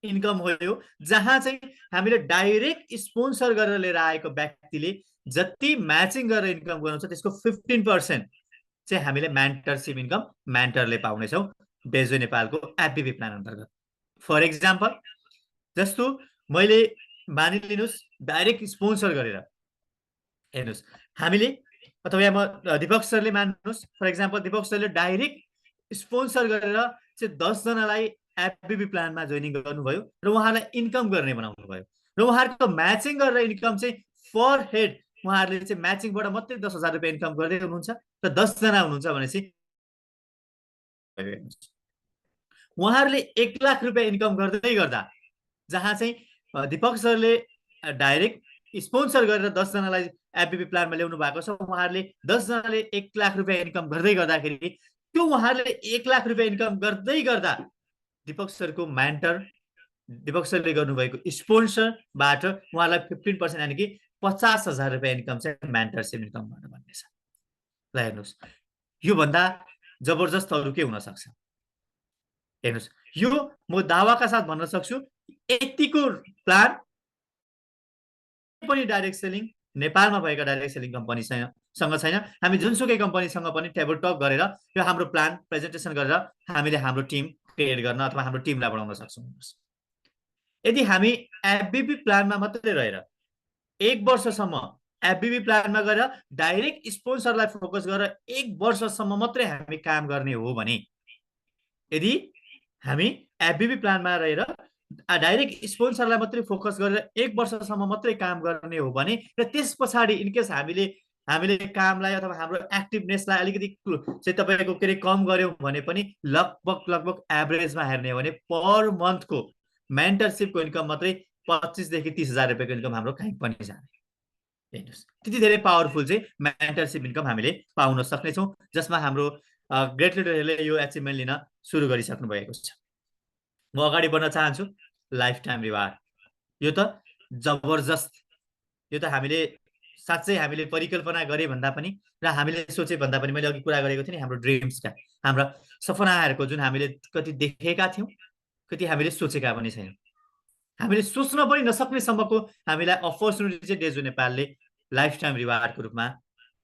इन्कम हो यो, जहाँ चाहिँ हामीले डाइरेक्ट स्पोन्सर गरेर लिएर आएको व्यक्तिले जति म्याचिङ गरेर इन्कम गर्नुहुन्छ त्यसको 15% चाहिँ हामीले मेन्टरशिप इन्कम मेन्टरले पाउनेछौँ डेजवे नेपालको एफबीबी प्लान अन्तर्गत। फर एक्जाम्पल जस्तो मैले मानिलिनुहोस् डाइरेक्ट स्पोन्सर गरेर, हेर्नुहोस् हामीले अथवा यहाँ म दिपक सरले मान्नुहोस्, फर एक्जाम्पल दिपक सरले डाइरेक्ट स्पोन्सर गरेर चाहिँ 10 जनालाई एफबीबी प्लानमा जोइनिङ गर्नुभयो र उहाँलाई इन्कम गर्ने बनाउनु भयो र उहाँहरूको म्याचिङ गरेर इन्कम चाहिँ पर हेड उहाँहरूले चाहिँ म्याचिङबाट मात्रै 10,000 रुपियाँ इन्कम गर्दै हुनुहुन्छ र 10 जना हुनुहुन्छ भनेपछि उहाँहरूले 1 लाख रुपियाँ इन्कम गर्दै गर्दा, जहाँ चाहिँ दिपक सरले डाइरेक्ट स्पोन्सर गरेर 10 जनालाई एफबीबी प्लानमा ल्याउनु भएको छ, उहाँहरूले 10 जनाले 1 लाख रुपियाँ इन्कम गर्दै गर्दाखेरि त्यो उहाँहरूले 1 लाख रुपियाँ इन्कम गर्दै गर्दा दिपक सरको मेन्टर, दिपक सरले गर्नुभएको स्पोन्सरबाट उहाँलाई 15% यानि कि 50,000 रुपियाँ इन्कम चाहिँ मेन्टरशिप इन्कमबाट बन्नेछ। ल हेर्नुहोस्, योभन्दा जबरजस्त अरू के हुन सक्छ? हेर्नुहोस्, यो म दावाका साथ भन्न सक्छु यतिको प्लान पनि डाइरेक्ट सेलिङ नेपालमा भएका डाइरेक्ट सेलिङ कम्पनीसँग छैन। हामी जुनसुकै कम्पनीसँग पनि टेबल टक गरेर यो हाम्रो प्लान प्रेजेन्टेसन गरेर हामीले हाम्रो टिम क्रिएट गर्न अथवा हाम्रो टिमलाई बढाउन सक्छौँ। यदि हामी एफबीबी प्लानमा मात्रै रहेर 1 वर्षसम्म एफबीबी प्लानमा गएर डाइरेक्ट स्पोन्सरलाई फोकस गरेर 1 वर्षसम्म मात्रै हामी काम गर्ने हो भने, यदि हामी एफबीबी प्लानमा रहेर डाइरेक्ट स्पोन्सरलाई मात्रै फोकस गरेर 1 वर्षसम्म मात्रै काम गर्ने हो भने र त्यस पछाडि इनकेस हामीले कामलाई अथवा हाम्रो एक्टिभनेसलाई अलिकति चाहिँ तपाईँको के अरे कम गऱ्यौँ भने पनि लगभग एभरेजमा हेर्ने हो भने पर मन्थको मेन्टरशिपको इन्कम मात्रै 25,000 देखि 30,000 रुपियाँको इन्कम हाम्रो कहीँ पनि जाने। हेर्नुहोस् त्यति धेरै पावरफुल चाहिँ मेन्टरसिप इन्कम हामीले पाउन सक्नेछौँ, जसमा हाम्रो ग्रेट लिडरहरूले यो एचिभमेन्ट लिन सुरु गरिसक्नु भएको छ। म अगाडि बढ्न चाहन्छु। लाइफ टाइम रिवार्ड, यो त जबरजस्त, यो त हामीले साँच्चै हामीले परिकल्पना गरे भन्दा पनि र हामीले सोचे भन्दा पनि, मैले अघि कुरा गरेको थिएँ नि, हाम्रो ड्रिम्सका, हाम्रा सपनाहरूको जुन हामीले कति देखेका थियौँ, कति हामीले सोचेका पनि छैनौँ। हामीले सोच्न पनि नसक्ने सम्मको हामीलाई अपर्च्युनिटी चाहिँ डेजो नेपालले लाइफ टाइम रिवार्डको रूपमा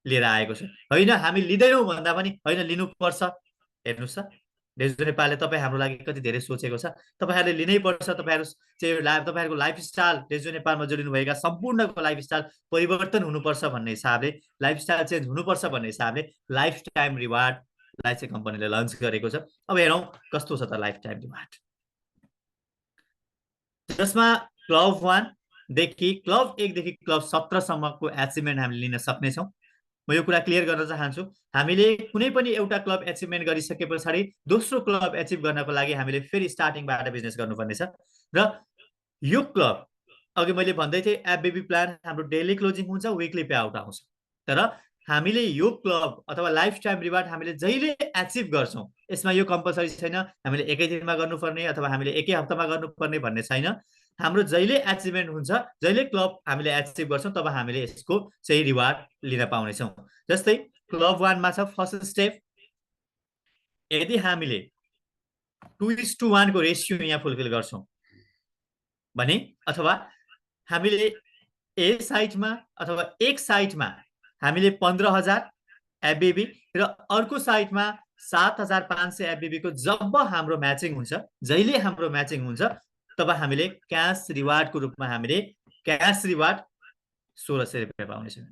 लिएर आएको छ। होइन हामी लिँदैनौँ भन्दा पनि होइन, लिनुपर्छ। हेर्नुहोस् त, डेजो नेपालले तपाईँ हाम्रो लागि कति धेरै सोचेको छ। तपाईँहरूले लिनै पर्छ। तपाईँहरू चाहिँ तपाईँहरूको लाइफस्टाइल, डेजो नेपालमा जोडिनुभएका सम्पूर्णको लाइफस्टाइल परिवर्तन हुनुपर्छ भन्ने हिसाबले, लाइफस्टाइल चेन्ज हुनुपर्छ भन्ने हिसाबले लाइफ टाइम रिवार्डलाई चाहिँ कम्पनीले लन्च गरेको छ। अब हेरौँ कस्तो छ त लाइफ टाइम रिवार्ड, जसमा क्लब 1 देखि क्लब 1 देखि क्लब 17 सम्मको एचिभमेन्ट हामीले लिन सक्नेछौँ। म यो कुरा क्लियर गर्न चाहन्छु, हामीले कुनै पनि एउटा क्लब एचिभमेन्ट गरिसके पछाडि दोस्रो क्लब एचिभ गर्नको लागि हामीले फेरि स्टार्टिङबाट बिजनेस गर्नुपर्नेछ। र यो क्लब अघि मैले भन्दै थिएँ, एप बेबी प्लान हाम्रो डेली क्लोजिङ हुन्छ, विकली पे आउट आउँछ। तर हामीले यो क्लब अथवा लाइफ टाइम रिवार्ड हामीले जहिले एचिभ गर्छौँ, यसमा यो कम्पलसरी छैन हामीले एकै दिनमा गर्नुपर्ने अथवा हामीले एकै हप्तामा गर्नुपर्ने भन्ने छैन। हाम्रो जहिले एचिभमेन्ट हुन्छ, जहिले क्लब हामीले एचिभ गर्छौँ, तब हामीले यसको चाहिँ रिवार्ड लिन पाउनेछौँ। जस्तै क्लब 1 मा छ फर्स्ट स्टेप, यदि हामीले 2:1 को रेसियो यहाँ फुलफिल गर्छौँ भने, अथवा हामीले ए साइटमा अथवा एक साइटमा हामीले 15,000 एफबीबी र अर्को साइटमा 7,500 एफबीबी को जब हाम्रो म्याचिङ हुन्छ, जहिले हाम्रो म्याचिङ हुन्छ, तब हामीले क्यास रिवार्डको रूपमा हामीले क्यास रिवार्ड 1,600 रुपियाँ पाउनेछौँ।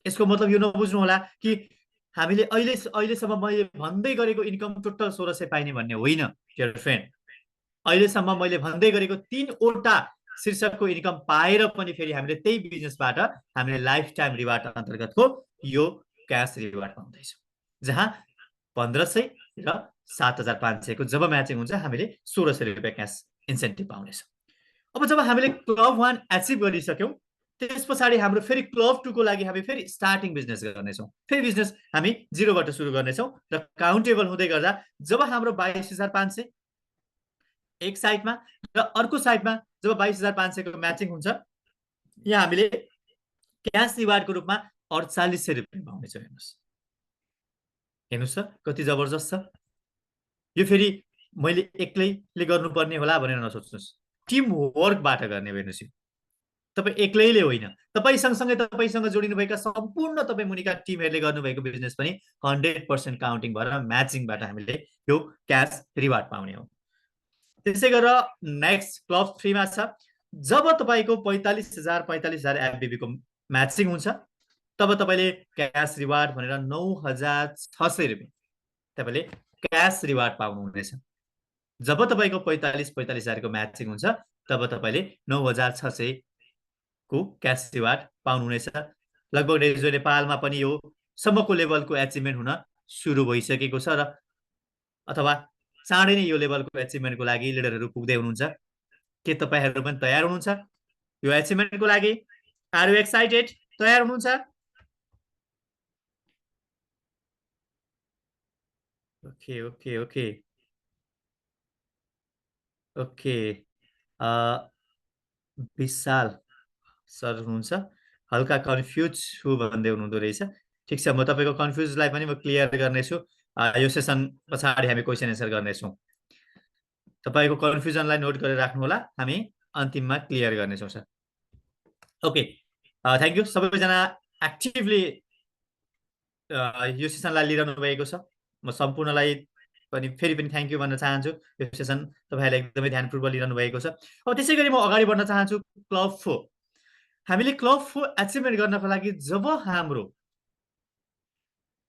यसको मतलब यो नबुझ्नु होला कि हामीले अहिलेसम्म मैले भन्दै गरेको इन्कम टोटल 1,600 पाइने भन्ने होइन डियर फ्रेन्ड। अहिलेसम्म मैले भन्दै गरेको 3वटा शीर्षकको इन्कम पाएर पनि फेरि हामीले त्यही बिजनेसबाट हामीले लाइफ टाइम रिवार्ड अन्तर्गतको यो क्यास रिवार्ड पाउँदैछौँ, जहाँ 1,500 र 7,500 को जब म्याचिङ हुन्छ हामीले 1,600 रुपियाँ क्यास इन्सेन्टिभ पाउनेछौँ। अब जब हामीले क्लब 1 एचिभ गरिसक्यौँ, त्यस पछाडि हाम्रो फेरि क्लब 2 को लागि हामी फेरि स्टार्टिङ बिजनेस गर्नेछौँ। फेरि बिजनेस हामी जिरोबाट सुरु गर्नेछौँ र काउन्टेबल हुँदै गर्दा जब हाम्रो 22,500 एक साइडमा र अर्को साइडमा जब 22,500 को म्याचिङ हुन्छ, यहाँ हामीले क्यास रिवार्डको रूपमा 4,800 रुपियाँ पाउनेछौँ। हेर्नुहोस् त कति जबरजस्त छ। यो फेरि मैले एक्लैले गर्नुपर्ने होला भनेर नसोच्नुहोस्, टिम वर्कबाट गर्ने। हेर्नुहोस्, तपाईँ एक्लैले होइन, तपाईँ सँगसँगै तपाईँसँग जोडिनुभएका सम्पूर्ण तपाईँ मुनिका टिमहरूले गर्नुभएको बिजनेस पनि 100% काउन्टिङ भएर म्याचिङबाट हामीले यो क्यास रिवार्ड पाउने हो। त्यसै गरेर नेक्स्ट क्लब 3 मा छ, जब तपाईँको 45,000 एफबीबी को म्याचिङ हुन्छ, तब तपाईँले क्यास रिवार्ड भनेर 9,600 रुपियाँ तपाईँले क्यास रिवार्ड पाउनुहुनेछ। जब तपाईँको 45,000 को म्याचिङ हुन्छ, तब तपाईँले 9,600 को क्यास रिवार्ड पाउनुहुनेछ। लगभग डेजो नेपालमा पनि यो सम्मको लेभलको एचिभमेन्ट हुन सुरु भइसकेको छ, र अथवा चाँडै नै यो लेभलको एचिभमेन्टको लागि लिडरहरू पुग्दै हुनुहुन्छ। के तपाईँहरू पनि तयार हुनुहुन्छ यो एचिभमेन्टको लागि? Are you excited? तयार हुनुहुन्छ? Okay okay okay okay Vishal sir हुनुहुन्छ, हल्का कन्फ्युज छु भन्दै हुनुहुँदो रहेछ। ठिक छ, म तपाईँको कन्फ्युजलाई पनि म क्लियर गर्नेछु। यो सेसन पछाडि हामी क्वेसन एन्सर गर्नेछौँ। तपाईँको कन्फ्युजनलाई नोट गरेर राख्नु होला, हामी अन्तिममा क्लियर गर्नेछौँ सर। ओके, थ्याङ्क यू सबैजना एक्टिभली यो सेसनलाई लिइरहनु भएको छ। म सम्पूर्णलाई पनि फेरि पनि थ्याङ्क यू भन्न चाहन्छु। यो सेसन तपाईँहरूले एकदमै ध्यानपूर्वक लिइरहनु भएको छ। अब त्यसै गरी म अगाडि बढ्न चाहन्छु क्लब 4। हामीले क्लब 4 एचिभमेन्ट गर्नको लागि जब हाम्रो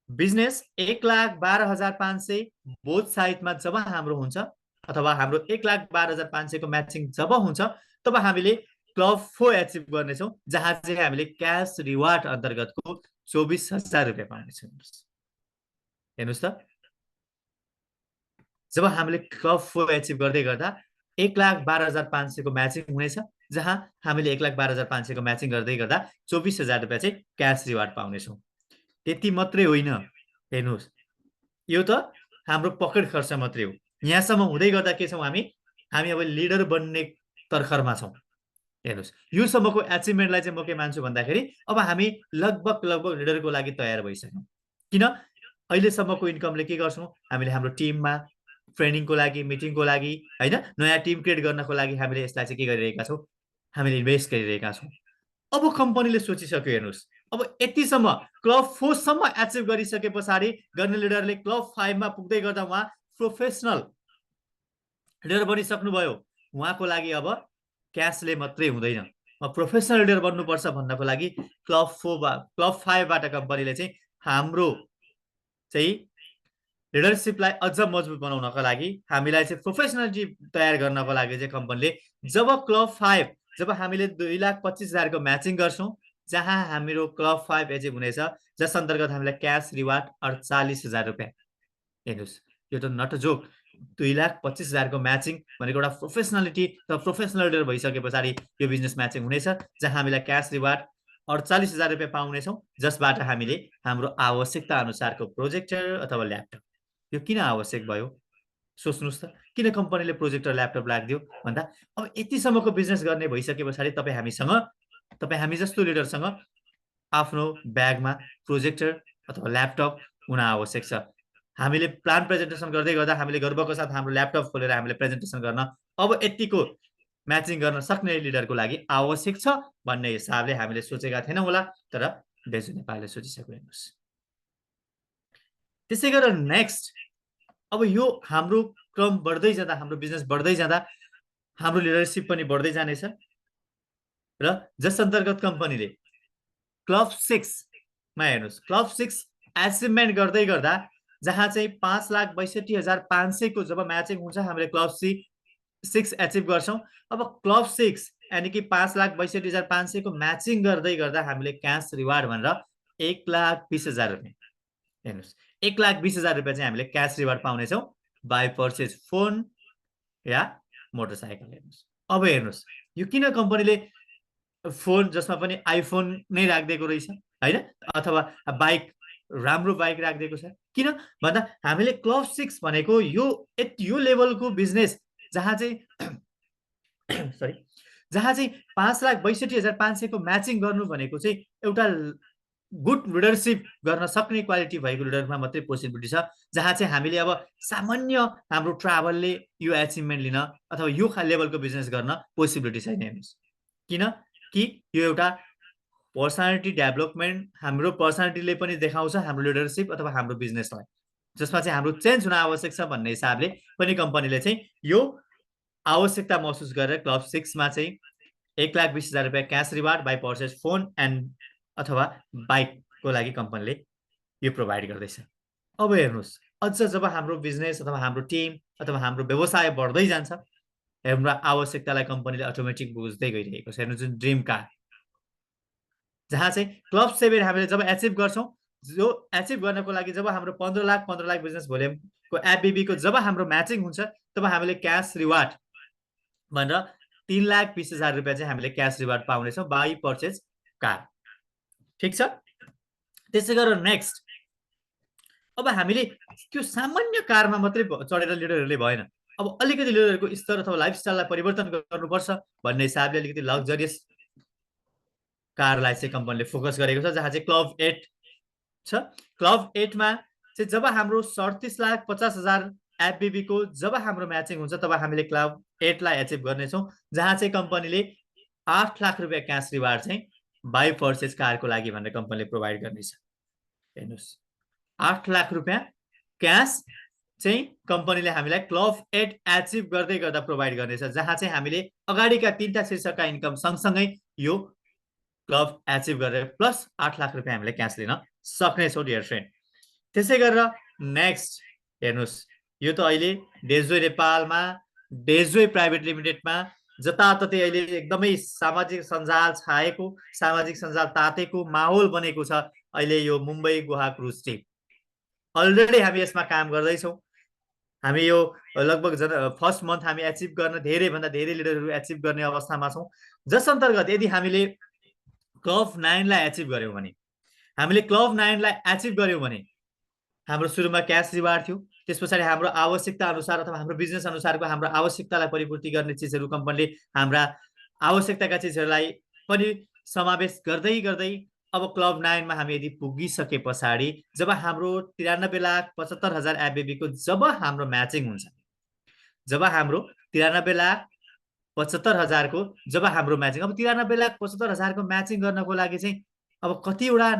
बिजनेस 1,12,500 बोथ साइडमा जब हाम्रो हुन्छ, अथवा हाम्रो 1,12,500 को म्याचिङ जब हुन्छ, तब हामीले क्लब 4 एचिभ गर्नेछौँ, जहाँ चाहिँ हामीले क्यास रिवार्ड अन्तर्गतको 24,000 रुपियाँ पाउनेछौँ। हेर्नुहोस् त, जब हामीले क्लब 4 एचिभ गर्दै गर्दा 1,12,500 को म्याचिङ हुनेछ, जहाँ हामीले 1,12,500 को म्याचिङ गर्दै गर्दा 24,000 रुपियाँ चाहिँ क्यास रिवार्ड पाउनेछौँ। त्यति मात्रै होइन, हेर्नुहोस् यो त हाम्रो पकेट खर्च मात्रै हो। यहाँसम्म हुँदै गर्दा के छौँ हामी अब लिडर बन्ने तर्खरमा छौँ। हेर्नुहोस् यो सम्मको एचिभमेन्टलाई चाहिँ म के मान्छु भन्दाखेरि अब हामी लगभग लिडरको लागि तयार भइसक्यौँ। किन अहिलेसम्मको इन्कमले के गर्छौँ हामीले हाम्रो टिममा ट्रेनिङको लागि, मिटिङको लागि, होइन, नयाँ टिम क्रिएट गर्नको लागि हामीले यसलाई चाहिँ के गरिरहेका छौँ, हामीले इन्भेस्ट गरिरहेका छौँ। अब कम्पनीले सोचिसक्यो, हेर्नुहोस् अब यतिसम्म क्लब 4 सम्म एचिभ गरिसके पछाडि गर्ने लिडरले क्लब 5 मा पुग्दै गर्दा उहाँ प्रोफेसनल लिडर बनिसक्नुभयो। उहाँको लागि अब क्यासले मात्रै हुँदैन, प्रोफेसनल लिडर बन्नुपर्छ भन्नको लागि क्लब 5 बाट कम्पनीले चाहिँ हाम्रो चाहिँ लिडरसिपलाई अझ मजबुत बनाउनको लागि, हामीलाई चाहिँ प्रोफेसनलिटी तयार गर्नको लागि चाहिँ कम्पनीले जब क्लब 5 जब हामीले 2,25,000 को म्याचिङ गर्छौँ, जहाँ हाम्रो क्लब 5 एचिभ हुनेछ, जस अन्तर्गत हामीलाई क्यास रिवार्ड 48,000 रुपियाँ। हेर्नुहोस् यो त नट जोक, 2,25,000 को म्याचिङ भनेको एउटा प्रोफेसनलिटी र प्रोफेसनल लिडर भइसके पछाडि यो बिजनेस म्याचिङ हुनेछ, जहाँ हामीलाई क्यास रिवार्ड 48,000 रुपियाँ पाउनेछौँ, जसबाट हामीले हाम्रो आवश्यकता अनुसारको प्रोजेक्टर अथवा ल्यापटप, यो किन आवश्यक भयो सोच्नुहोस् त, किन कम्पनीले प्रोजेक्टर ल्यापटप राखिदियो भन्दा अब यतिसम्मको बिजनेस गर्ने भइसके पछाडि हामी जस्तो लिडरसँग आफ्नो ब्यागमा प्रोजेक्टर अथवा ल्यापटप हुन आवश्यक छ। हामीले प्लान प्रेजेन्टेसन गर्दै गर्दा हामीले गर्वको साथ हाम्रो ल्यापटप खोलेर हामीले प्रेजेन्टेसन गर्न अब यतिको म्याचिङ गर्न सक्ने लिडरको लागि आवश्यक छ भन्ने हिसाबले हामीले सोचेका थिएनौँ होला, तर डेजु नेपालले सोचिसक्यो। हेर्नुहोस् त्यसै गरेर नेक्स्ट अब यो हाम्रो क्रम बढ्दै जाँदा, हाम्रो बिजनेस बढ्दै जाँदा हाम्रो लिडरसिप पनि बढ्दै जानेछ र जस अन्तर्गत कम्पनीले क्लब 6 मा हेर्नुहोस् क्लब 6 एचिभमेन्ट गर्दै गर्दा जहाँ चाहिँ 5,62,500 को जब म्याचिङ हुन्छ हामीले क्लब 6 एचिभ गर्छौँ। अब क्लब 6 यानि कि 5,62,500 को म्याचिङ गर्दै गर्दा हामीले क्यास रिवार्ड भनेर 1,20,000 रुपियाँ, हेर्नुहोस् 1,20,000 रुपियाँ चाहिँ हामीले क्यास रिवार्ड पाउनेछौँ बाई पर्चेज फोन या मोटरसाइकल। हेर्नुहोस् अब हेर्नुहोस् यो किन कम्पनीले फोन जसमा पनि आइफोन नै राखिदिएको रहेछ, होइन, अथवा बाइक, राम्रो बाइक राखिदिएको छ, किन भन्दा हामीले क्लब 6 भनेको यो लेभलको बिजनेस जहाँ चाहिँ जहाँ चाहिँ 5,62,500 को म्याचिङ गर्नु भनेको चाहिँ एउटा गुड लिडरसिप गर्न सक्ने क्वालिटी भएको लिडरमा मात्रै पोसिबिलिटी छ, जहाँ चाहिँ हामीले अब सामान्य हाम्रो ट्राभलले यो एचिभमेन्ट लिन अथवा यो लेभलको बिजनेस गर्न पोसिबिलिटी छैन। हेर्नुहोस् किन कि यो एउटा पर्सनालिटी डेभलपमेन्ट, हाम्रो पर्सनालिटीले पनि देखाउँछ हाम्रो लिडरसिप अथवा हाम्रो बिजनेसलाई, जसमा चाहिँ हाम्रो चेन्ज हुन आवश्यक छ भन्ने हिसाबले पनि कम्पनीले चाहिँ यो आवश्यकता महसुस गरेर क्लब 6 मा चाहिँ 1,20,000 रुपियाँ cash reward by purchase phone and अथवा बाइकको लागि कम्पनीले यो प्रोभाइड गर्दैछ। अब हेर्नुहोस् अझ जब हाम्रो बिजनेस अथवा हाम्रो टिम अथवा हाम्रो व्यवसाय बढ्दै जान्छ, हाम्रो आवश्यकतालाई कम्पनीले अटोमेटिक बुझ्दै गइरहेको छ। हेर्नु जुन ड्रिम कार, जहाँ चाहिँ क्लब 7 हामीले जब एचिभ गर्छौँ, जो एचिभ गर्नको लागि जब हाम्रो 15 लाख बिजनेस भोल्युमको एफबिबीको जब हाम्रो म्याचिङ हुन्छ, तब हामीले क्यास रिवार्ड भनेर 3,20,000 रुपियाँ चाहिँ हामीले क्यास रिवार्ड पाउनेछौँ बाई पर्चेज कार। ठिक छ, त्यसै गरेर नेक्स्ट अब हामीले त्यो सामान्य कारमा मात्रै चढेर लिडरहरूले भएन, अब अलिकति लिडरहरूको स्तर अथवा लाइफस्टाइललाई परिवर्तन गर्नुपर्छ भन्ने हिसाबले अलिकति लग्जरियस कारलाई चाहिँ कम्पनीले फोकस गरेको छ, जहाँ चाहिँ क्लब 8 छ। क्लब 8 मा चाहिँ जब हाम्रो 37,50,000 एफबिबी को जब हाम्रो म्याचिङ हुन्छ, तब हामीले क्लब 8 लाई एचिभ गर्नेछौँ, जहाँ चाहिँ कम्पनीले 8 लाख रुपियाँ क्यास रिवार्ड चाहिँ बाई पर्चेज कारको लागि भनेर कम्पनीले प्रोभाइड गर्नेछ। हेर्नुहोस् 8 लाख रुपियाँ क्यास चाहिँ कम्पनीले हामीलाई क्लब 8 एचिभ गर्दै गर्दा प्रोभाइड गर्नेछ, जहाँ चाहिँ हामीले अगाडिका 3टा शीर्षकका इन्कम सँगसँगै यो क्लब एचिभ गरेर प्लस 8 लाख रुपियाँ हामीले क्यास लिन सक्नेछौँ डियर फ्रेन्ड। त्यसै गरेर नेक्स्ट हेर्नुहोस् यो त अहिले डेजो नेपालमा, डेजो प्राइभेट लिमिटेडमा जताततै अहिले एकदमै सामाजिक सञ्जाल छाएको, सामाजिक सञ्जाल तातेको माहौल बनेको छ अहिले यो मुम्बई गुहा क्रुज टिम। अलरेडी हामी यसमा काम गर्दैछौँ। हामी यो लगभग फर्स्ट मन्थ हामी एचिभ गर्न धेरैभन्दा धेरै लिडरहरू एचिभ गर्ने अवस्थामा छौँ, जस अन्तर्गत यदि हामीले क्लब 9 लाई एचिभ गर्यौँ भने हाम्रो सुरुमा क्यास रिवार्ड थियो, त्यस पछाडि हाम्रो आवश्यकता अनुसार अथवा हाम्रो बिजनेस अनुसारको हाम्रो आवश्यकतालाई परिपूर्ति गर्ने चिजहरू कम्पनीले हाम्रा आवश्यकताका चिजहरूलाई पनि समावेश गर्दै गर्दै अब क्लब 9 मा हामी यदि पुगिसके पछाडि जब हाम्रो 93,75,000 FBB को जब हाम्रो म्याचिङ हुन्छ, जब हाम्रो 93,75,000 को जब हाम्रो म्याचिङ, अब 93,75,000 को म्याचिङ गर्नको लागि चाहिँ अब कतिवटा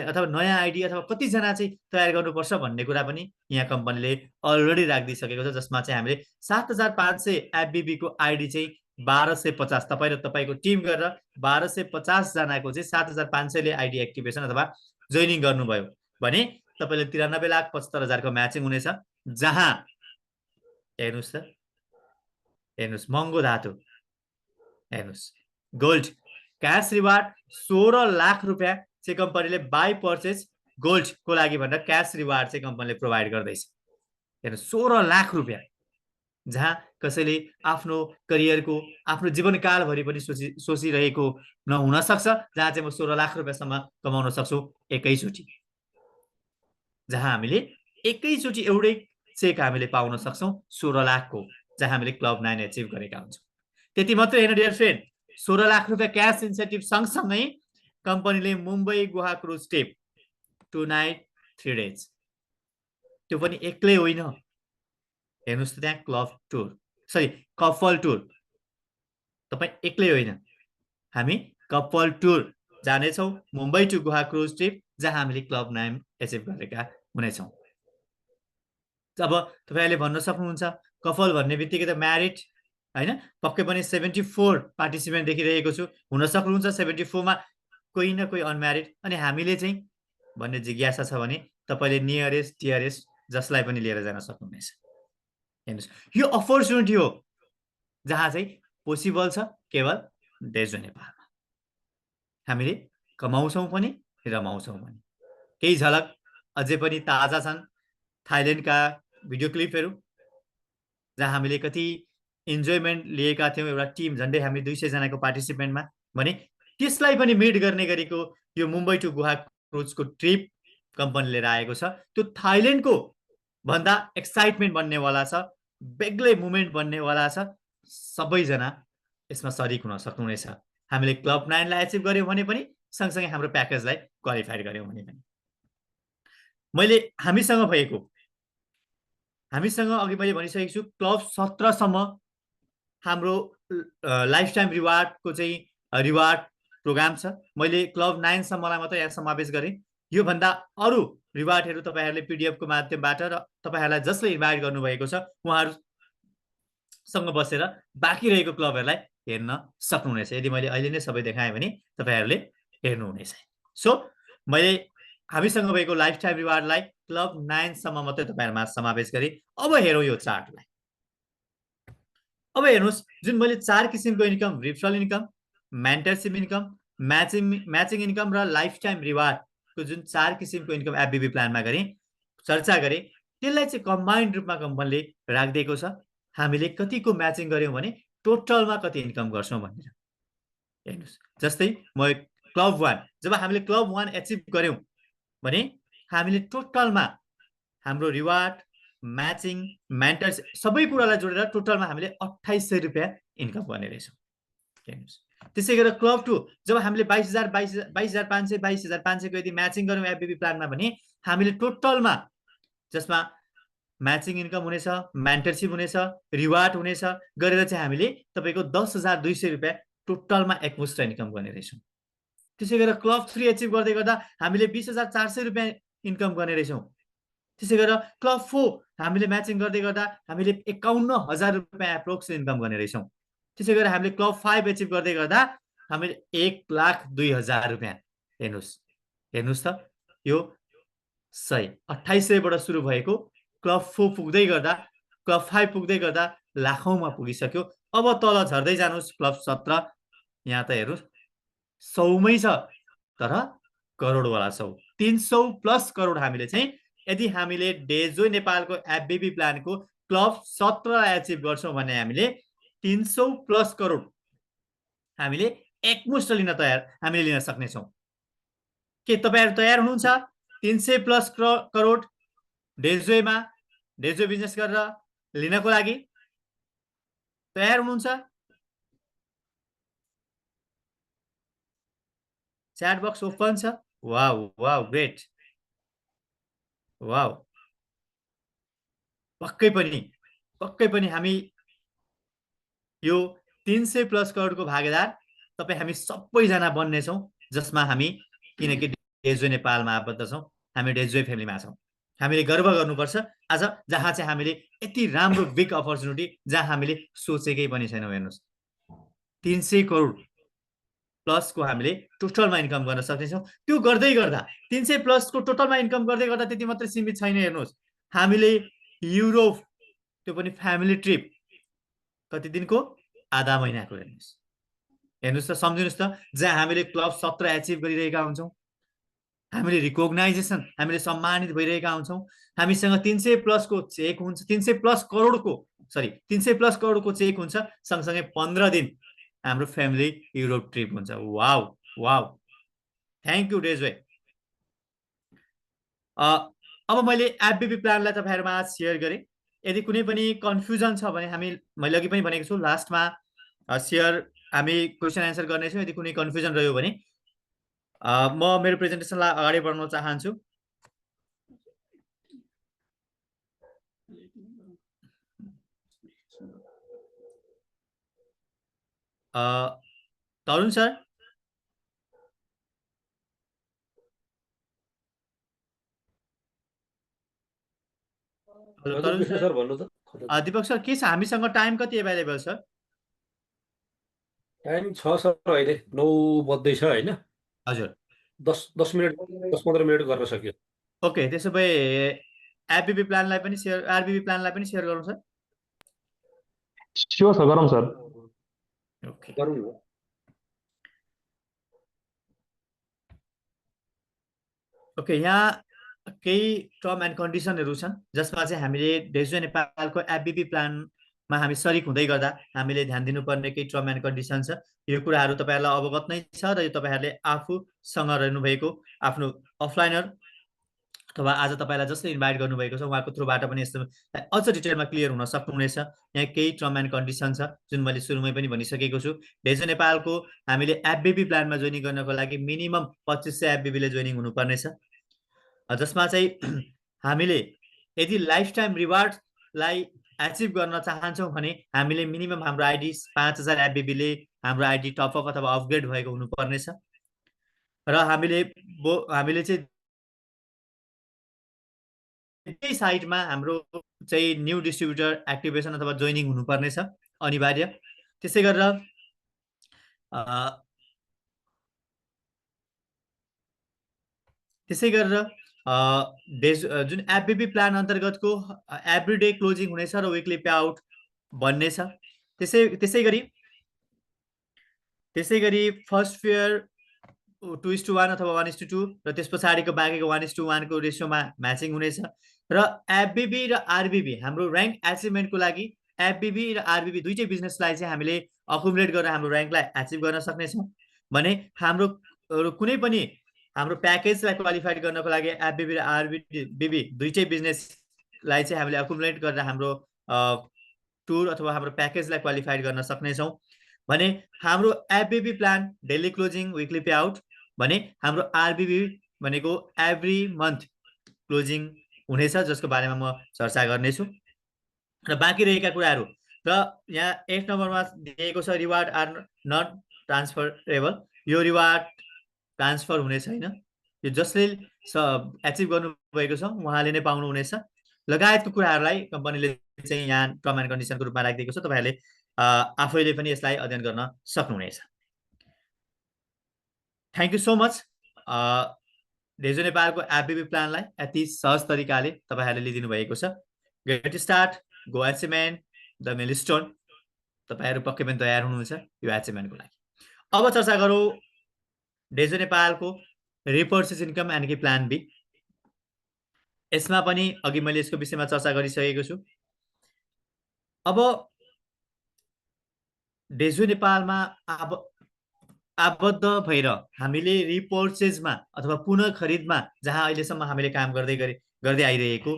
अथवा नयाँ आइडी अथवा कतिजना चाहिँ तयार गर्नुपर्छ भन्ने कुरा पनि यहाँ कम्पनीले अलरेडी राखिदिइसकेको छ, जसमा चाहिँ हामीले 7,500 FBB को आइडी चाहिँ 1250 तपाईँ र तपाईँको टिम गरेर 1250 जनाको चाहिँ 7,500 ले आइडी एक्टिभेसन अथवा जोइनिङ गर्नुभयो भने तपाईँले 93,75,000 को म्याचिङ हुनेछ, जहाँ हेर्नुहोस् त, हेर्नुहोस् महँगो धातु, हेर्नुहोस् गोल्ड क्यास रिवार्ड 16 लाख रुपियाँ चाहिँ कम्पनीले बाई पर्चेज गोल्ड को लागि भनेर क्यास रिवार्ड चाहिँ कम्पनीले प्रोभाइड गर्दैछ। हेर्नुहोस् 16 लाख रुपियाँ, जहाँ कसैले आफ्नो करियरको आफ्नो जीवनकालभरि पनि सोचिरहेको नहुन सक्छ, जहाँ चाहिँ म 16 लाख रुपियाँसम्म कमाउन सक्छु एकैचोटि, जहाँ हामीले एकैचोटि एउटै चेक हामीले पाउन सक्छौँ 16 लाखको, जहाँ हामीले क्लब 9 एचिभ गरेका हुन्छौँ। त्यति मात्रै होइन डियर फ्रेन्ड, 16 लाख रुपियाँ क्यास इन्सेन्टिभ सँगसँगै कम्पनीले Mumbai Goa cruise trip 2 night 3 days, त्यो पनि एक्लै होइन, हेर्नुहोस् त त्यहाँ कपल टुर, तपाईँ एक्लै होइन, हामी कपल टुर जानेछौँ Mumbai to Goa cruise trip, जहाँ हामीले क्लब 9 एचिभ गरेका हुनेछौँ। अब तपाईँहरूले भन्न सक्नुहुन्छ कपल भन्ने बित्तिकै त म्यारिड होइन, पक्कै पनि 74 पार्टिसिपेन्ट देखिरहेको छु, हुन सक्नुहुन्छ 74 मा कोही न कोही अनम्यारिड, अनि हामीले चाहिँ भन्ने जिज्ञासा छ भने तपाईँले नियरेस्ट डियरेस्ट जसलाई पनि लिएर जान सक्नुहुनेछ। हेर्नुहोस् यो अपर्च्युनिटी हो जहाँ चाहिँ पोसिबल छ केवल डेजो नेपालमा, हामीले कमाउँछौँ पनि रमाउँछौँ पनि। केही झलक अझै पनि ताजा छन् थाइल्यान्डका भिडियो क्लिपहरू, जहाँ हामीले कति इन्जोयमेन्ट लिएका थियौँ एउटा टिम, झन्डै हामी 200 जनाको पार्टिसिपेन्टमा, भने त्यसलाई पनि मिट गर्ने गरेको यो मुम्बई टु गोवा क्रुजको ट्रिप कम्पनी लिएर आएको छ। त्यो थाइल्यान्डको भन्दा एक्साइटमेन्ट बन्नेवाला छ, बेग्लै मुभमेन्ट बन्नेवाला छ, सबैजना यसमा सरिक हुन सक्नुहुनेछ। हामीले क्लब 9 लाई एचिभ गर्यौँ भने पनि, सँगसँगै हाम्रो प्याकेजलाई क्वालिफाई गर्यौँ भने पनि। हामीसँग अघि मैले भनिसकेको छु क्लब 17 सम्म हाम्रो लाइफ टाइम रिवार्डको चाहिँ रिवार्ड प्रोग्राम छ। मैले क्लब 9 सम्मलाई मात्रै यहाँ समावेश गरेँ, यो भन्दा अरू रिवार्डहरू तपाईँहरूले पीडीएफ को माध्यमबाट र तपाईँहरूलाई जसले इन्भाइट गर्नुभएको छ उहाँहरूसँग बसेर बाँकी रहेको क्लबहरूलाई हेर्न सक्नुहुनेछ। यदि मैले अहिले नै सबै देखाएँ भने तपाईँहरूले हेर्नुहुनेछ। सो मैले हामीसँग भएको लाइफ टाइम रिवार्डलाई क्लब 9 सम्म मात्रै तपाईँहरूमा समावेश गरेँ। अब हेरौँ यो चार्टलाई। अब हेर्नुहोस् जुन मैले 4 किसिमको income, referral income, mentorship income, matching income र लाइफ टाइम रिवार्डको जुन 4 किसिमको इन्कम एफबीबी प्लानमा गरेँ, चर्चा गरेँ, त्यसलाई चाहिँ कम्बाइन्ड रूपमा कम्पनीले राखिदिएको छ। हामीले कतिको म्याचिङ गर्यौँ भने टोटलमा कति इन्कम गर्छौँ भनेर। हेर्नुहोस् जस्तै म क्लब 1, जब हामीले क्लब 1 एचिभ गर्यौँ भने हामीले टोटलमा हाम्रो रिवार्ड, म्याचिङ, मेन्टर्स सबै कुरालाई जोडेर टोटलमा हामीले 2800 रुपियाँ इन्कम गर्ने रहेछौँ। हेर्नुहोस् त्यसै गरेर क्लब 2 जब हामीले 22,500 को यदि म्याचिङ गर्यौँ एफबीबी प्लानमा भने हामीले टोटलमा जसमा म्याचिङ इन्कम हुनेछ, मेन्टरशिप हुनेछ, रिवार्ड हुनेछ गरेर चाहिँ हामीले तपाईँको 10,200 रुपियाँ टोटलमा एकमुष्ट इन्कम गर्ने रहेछौँ। त्यसै गरेर क्लब 3 एचिभ गर्दै गर्दा हामीले 20,400 रुपियाँ इन्कम गर्ने रहेछौँ। त्यसै गरेर क्लब 4 हामीले म्याचिङ गर्दै गर्दा हामीले 51,000 रुपियाँ एप्रोक्स इन्कम गर्ने रहेछौँ। त्यसै गरेर हामीले क्लब 5 एचिभ गर्दै गर्दा हामीले 1,02,000 रुपियाँ। हेर्नुहोस् त यो 2800 बाट सुरु भएको क्लब 4 पुग्दै गर्दा, क्लब 5 पुग्दै गर्दा लाखौँमा पुगिसक्यो। अब तल झर्दै जानुहोस् क्लब 17, यहाँ त हेर्नुहोस् 100 मै छ, तर करोडवाला 100, 300 प्लस करोड हामीले चाहिँ यदि हामीले डेजो नेपालको एफबीबी प्लानको क्लब 17 एचिभ गर्छौँ भने हामीले 300+ करोड हामीले एकमुष्ट लिन हामीले लिन सक्नेछौँ। के तपाईँहरू तयार हुनुहुन्छ 300+ करोड डेजवे बिजनेस गरेर लिनको लागि तयार हुनुहुन्छ? च्याट बक्स ओपन छ। Wow wow great. वाउ पक्कै पनि हामी यो 300+ करोडको भागीदार तपाईँ हामी सबैजना बन्नेछौँ, जसमा हामी किनकि डेजवे नेपालमा आबद्ध छौँ, हामी डेजवे फ्यामिलीमा छौँ। हामीले गर्व गर्नुपर्छ आज, जहाँ चाहिँ हामीले यति राम्रो बिग अपर्च्युनिटी जहाँ हामीले सोचेकै पनि छैनौँ। हेर्नुहोस् 300 करोड प्लसको हामीले टोटलमा इन्कम गर्न सक्नेछौँ। त्यो गर्दै गर्दा 300+ को टोटलमा इन्कम गर्दै गर्दा त्यति मात्रै सीमित छैन। हेर्नुहोस् हामीले युरोप, त्यो पनि फ्यामिली ट्रिप, कति दिनको? आधा महिनाको। हेर्नुहोस् त, सम्झिनुहोस् त, जहाँ हामीले क्लब 17 एचिभ गरिरहेका हुन्छौँ, हामीले रिकग्नाइजेसन, हामीले सम्मानित भइरहेका हुन्छौँ, हामीसँग 300+ को चेक हुन्छ, 300+ करोडको 300+ करोडको चेक हुन्छ, सँगसँगै 15 दिन हाम्रो फ्यामिली युरोप ट्रिप हुन्छ। वाउ वाउ, थ्याङ्क यू डेजवे। अब मैले एफबिबी प्लानलाई तपाईँहरूमा सेयर गरेँ। यदि कुनै पनि कन्फ्युजन छ भने मैले अघि पनि भनेको छु, लास्टमा हामी क्वेसन एन्सर गर्नेछौँ। यदि कुनै कन्फ्युजन रह्यो भने म मेरो प्रेजेन्टेसनलाई अगाडि बढाउन चाहन्छु। तरुण सर, तरुण सर भन्नु त। दीपक सर के छ, हामीसँग टाइम कति एभाइलेबल छ? टाइम छ सर, अहिले 9 बज्दैछ होइन? हजुर, 10 मिनट 10-15 मिनट गर्न सक्यो। ओके, त्यसो भए आरबिबी प्लानलाई पनि सेयर गरौँ सर। स्योर सर, गरौँ सर। ओके, गरौँ। ओके, यहाँ केही टर्म एन्ड कन्डिसनहरू छन् जसमा चाहिँ हामीले डेजवे नेपालको एफबिबी प्लानमा हामी सरिक हुँदै गर्दा हामीले ध्यान दिनुपर्ने केही टर्म एन्ड कन्डिसन छ। यो कुराहरू तपाईँहरूलाई अवगत नै छ र यो तपाईँहरूले आफूसँग रहनुभएको आफ्नो अफलाइनर अथवा आज तपाईँलाई जसले इन्भाइट गर्नुभएको छ उहाँको थ्रुबाट पनि यस्तो अझ डिटेलमा क्लियर हुन सक्नुहुनेछ। यहाँ केही टर्म एन्ड कन्डिसन छ जुन मैले सुरुमै पनि भनिसकेको छु। डेजवे नेपालको हामीले एफबिबी प्लानमा जोइनिङ गर्नको लागि मिनिमम 2500 एफबिबीले जोइनिङ हुनुपर्नेछ, जसमा चाहिँ हामीले यदि लाइफ टाइम रिवार्डलाई एचिभ गर्न चाहन्छौँ भने हामीले मिनिमम हाम्रो आइडी 5000 एफबिबीले हाम्रो आइडी टपअप अथवा अपग्रेड भएको हुनुपर्नेछ र हामीले चाहिँ त्यही साइटमा हाम्रो चाहिँ न्यू डिस्ट्रिब्युटर एक्टिभेसन अथवा जोइनिङ हुनुपर्नेछ अनिवार्य। त्यसै गरेर जुन एफबिबी प्लान अन्तर्गतको एभ्री डे क्लोजिङ हुनेछ र विकली पे आउट भन्ने छ। त्यसै गरी फर्स्ट फेयर 2:1 अथवा 1:2 र त्यस पछाडिको बाँकीको 1:1 को रेसियोमा म्याचिङ हुनेछ। र एफबिबी र आरबिबी हाम्रो ऱ्याङ्क एचिभमेन्टको लागि एफबिबी र आरबिबी दुईटै बिजनेसलाई चाहिँ हामीले अकुमुलेट गरेर हाम्रो ऱ्याङ्कलाई एचिभ गर्न सक्नेछौँ भने हाम्रो कुनै पनि हाम्रो प्याकेजलाई क्वालिफाइड गर्नको लागि एफबिबी र आरबिबी दुईटै बिजनेसलाई चाहिँ हामीले अकुमुलेट गरेर हाम्रो टुर अथवा हाम्रो प्याकेजलाई क्वालिफाइड गर्न सक्नेछौँ भने हाम्रो एफबिबी प्लान डेली क्लोजिङ विकली पे आउट भने हाम्रो आरबिबी भनेको एभ्री मन्थ क्लोजिङ हुनेछ, जसको बारेमा म चर्चा गर्नेछु। र बाँकी रहेका कुराहरू र यहाँ 8 नम्बरमा दिएको छ रिवार्ड आर नट ट्रान्सफरेबल। यो रिवार्ड ट्रान्सफर हुने छैन, यो जसले एचिभ गर्नुभएको छ उहाँले नै पाउनुहुनेछ लगायतको कुराहरूलाई कम्पनीले चाहिँ यहाँ टर्म एन्ड कन्डिसनको रूपमा राखिदिएको छ। तपाईँहरूले आफैले पनि यसलाई अध्ययन गर्न सक्नुहुनेछ। Thank you so much. डेजवे नेपालको एफबिबी प्लानलाई यति सहज तरिकाले तपाईँहरूले लिइदिनु भएको छ। Get start, go एचएमएन, the milestone, तपाईँहरू पक्कै पनि तयार हुनुहुन्छ यो एचएमएनको लागि। अब चर्चा गरौँ डेजवे नेपालको रिपर्चेज इन्कम यानि कि प्लान बी। यसमा पनि अघि मैले यसको विषयमा चर्चा गरिसकेको छु। अब डेजो नेपालमा आबद्ध भएर हामीले रिपर्चेजमा अथवा पुनः खरिदमा जहाँ अहिलेसम्म हामीले काम गर्दै आइरहेको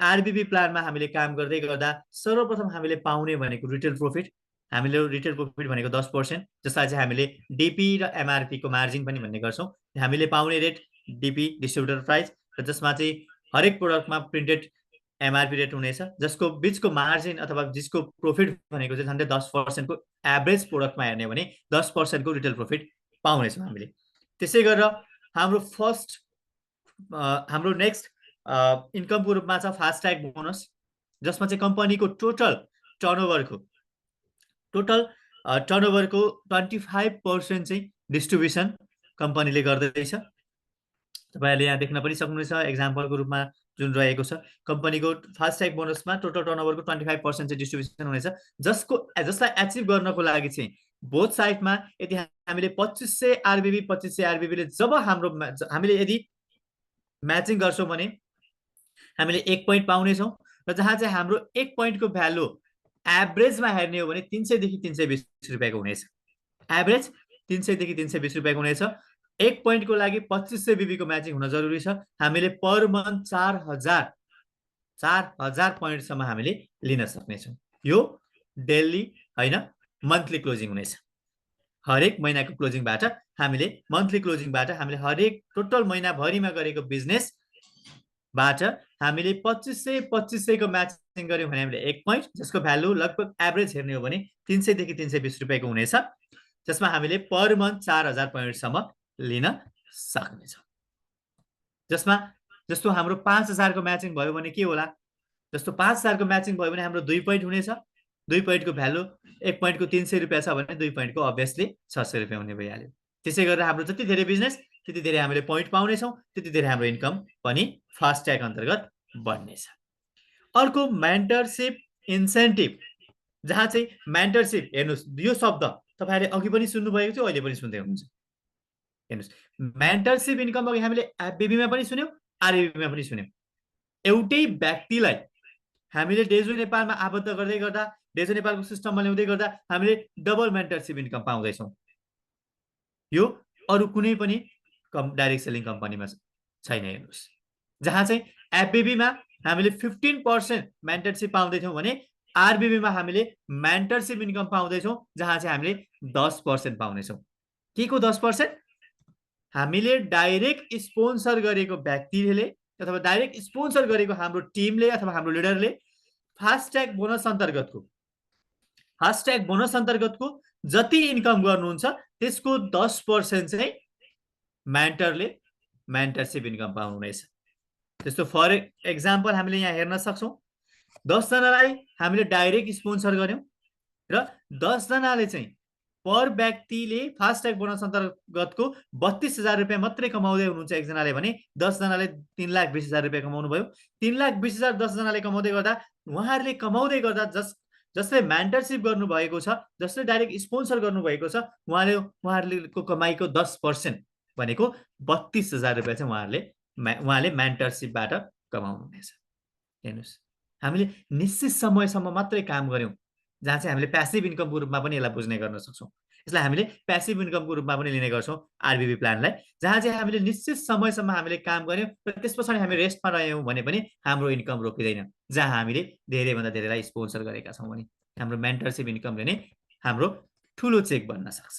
आरबिबी प्लानमा हामीले काम गर्दै गर्दा सर्वप्रथम हामीले पाउने भनेको रिटेल प्रॉफिट। हामीले रिटेल प्रॉफिट भनेको 10%, जसलाई चाहिँ हामीले डिपी र एमआरपी को मार्जिन पनि भन्ने गर्छौं। हामीले पाउने रेट डिपी डिस्ट्रिब्युटर प्राइस, र जसमा चाहिँ हरेक प्रोडक्टमा प्रिन्टेड एमआरपी रेट हुनेछ, जसको बीचको मार्जिन अथवा जिसको प्रॉफिट भनेको चाहिँ झन्डै 10% को एभरेज प्रोडक्टमा हेर्ने हो भने 10% को रिटेल प्रॉफिट पाउनेछौँ हामीले। त्यसै गरेर हाम्रो नेक्स्ट इन्कमको रूपमा छ फास्ट ट्र्याक बोनस, जसमा चाहिँ कम्पनीको टोटल टर्नओभरको 25% चाहिँ डिस्ट्रिब्युसन कम्पनीले गर्दैछ। तपाईहरुले यहाँ देख्न पनि सक्नुहुन्छ एक्जाम्पलको रूपमा जुन रहेको छ। कम्पनीको फास्ट ट्र्याक बोनसमा टोटल टर्नओभरको 25% चाहिँ डिस्ट्रिब्युसन हुनेछ, जसलाई एचिभ गर्नको लागि चाहिँ बोथ साइडमा यदि हामीले 2500 आरबिबी 2500 आरबिबीले जब हामीले यदि म्याचिङ गर्छौं भने हामीले 1 पोइन्ट पाउनेछौं, र जहाँ चाहिँ हाम्रो 1 पोइन्टको भ्यालु एभरेजमा हेर्ने हो भने 300 देखि 320 रुपैयाँको हुनेछ। एभरेज 300 देखि 320 रुपैयाँको हुनेछ। 1 पोइन्टको लागि 2500 बीबी को म्याचिङ हुन जरुरी छ। हामीले पर मन्थ 4000 पोइन्टसम्म हामीले लिन सक्नेछौँ। यो डेली हैन, मन्थली क्लोजिङ हुनेछ। हरेक महिनाको क्लोजिङबाट हामीले मन्थली क्लोजिङबाट हामीले हरेक टोटल महिनाभरिमा गरेको बिजनेसबाट हामीले 2500 को म्याचिङ गर्यौं भने हामीले 1 पोइन्ट, जसको भ्यालु लगभग एभरेज हेर्ने हो भने 300 देखि 320 रुपैयाँको हुनेछ, जसमा हामीले पर मन्थ 4000 पोइन्टसम्म लिन सक्नेछौँ। जस्तो हाम्रो 5000 को म्याचिङ भयो भने के होला, जस्तो 5000 को म्याचिङ भयो भने हाम्रो 2 पोइन्ट हुनेछ। 2 पोइन्टको भ्यालु 1 पोइन्टको 300 रुपैयाँ छ भने 2 पोइन्टको अभियसली 600 रुपैयाँ हुने भइहाल्यो। त्यसै गरेर हाम्रो जति धेरै बिजनेस त्यति धेरै हामीले पोइन्ट पाउनेछौँ, त्यति धेरै हाम्रो इन्कम पनि फास्ट ट्र्याक अन्तर्गत बढ्नेछ। अर्को मेन्टरशिप इन्सेन्टिभ, जहाँ चाहिँ मेन्टरशिप हेर्नुस्, यो शब्द तपाईहरुले अघि पनि सुन्नु भएको थियो, अहिले पनि सुन्दै हुनुहुन्छ। हेर्नुस्, मेन्टरशिप इन्कम अघि हामीले एफबीबीमा पनि सुन्यौं, आरबीबीमा पनि सुन्यौं। एउटै व्यक्तिलाई हामीले डेजो नेपालमा आबद्ध गर्दै गर्दा, डेजो नेपालको सिस्टममा ल्याउँदै गर्दा हामीले डबल मेन्टरशिप इन्कम पाउँदैछौँ। यो अरु कुनै पनि डाइरेक्ट सेलिङ कम्पनीमा छैन। हेर्नुस्, जहाँ चाहिँ एफबीबीमा हामीले 15% मेन्टरशिप पाउँदैछौँ भने आरबीबीमा हामीले मेन्टरशिप इन्कम पाउँदैछौँ, जहाँ चाहिँ हामीले 10% पाउनेछौँ। के को 10%? हामीले डाइरेक्ट स्पोन्सर गरेको व्यक्तिले अथवा डाइरेक्ट स्पोन्सर गरेको हाम्रो टिमले अथवा हाम्रो लिडरले फास्ट ट्र्याक बोनस अन्तर्गतको जति इन्कम गर्नुहुन्छ त्यसको 10% चाहिँ मेन्टरले मेन्टरशिप इन्कम पाउनुहुनेछ। त्यस्तो फर एक्जाम्पल हामीले यहाँ हेर्न सक्छौं, 10 जनालाई हामीले डाइरेक्ट स्पोन्सर गर्यौं र 10 जनाले चाहिँ पर व्यक्तिले फास्ट ट्र्याक बोनस अन्तर्गतको 32,000 रुपैयाँ मात्रै कमाउँदै हुनुहुन्छ एकजनाले भने 10 जनाले 3,20,000 रुपैयाँ कमाउनु भयो। 3,20,000 10 जनाले कमाउँदै गर्दा उहाँहरूले कमाउँदै गर्दा जसले मेन्टरशिप गर्नु भएको छ, जसले डाइरेक्ट स्पोन्सर गर्नु भएको छ, उहाँहरूको कमाईको 10% भनेको 32,000 रुपैयाँ चाहिँ उहाँले मेन्टरशिपबाट कमाउनु हुनेछ। हेर्नुस्, हामीले निश्चित समयसम्म मात्रै काम गर्यौं, जहाँ चाहिँ हामीले प्यासिभ इन्कमको रूपमा पनि यसलाई बुझ्ने गर्न सक्छौं। यसलाई हामीले प्यासिभ इन्कमको रूपमा पनि लिने गर्छौं आरबीबी प्लानलाई, जहाँ चाहिँ हामीले निश्चित समयसम्म हामीले काम गर्यौं र त्यसपछि हामी रेस्टमा रह्यौं भने पनि हाम्रो इन्कम रोकिँदैन। जहाँ हामीले धेरैभन्दा धेरैलाई स्पोन्सर गरेका छौं भने हाम्रो मेन्टरशिप इन्कमले नै हाम्रो ठूलो चेक बन्न सक्छ।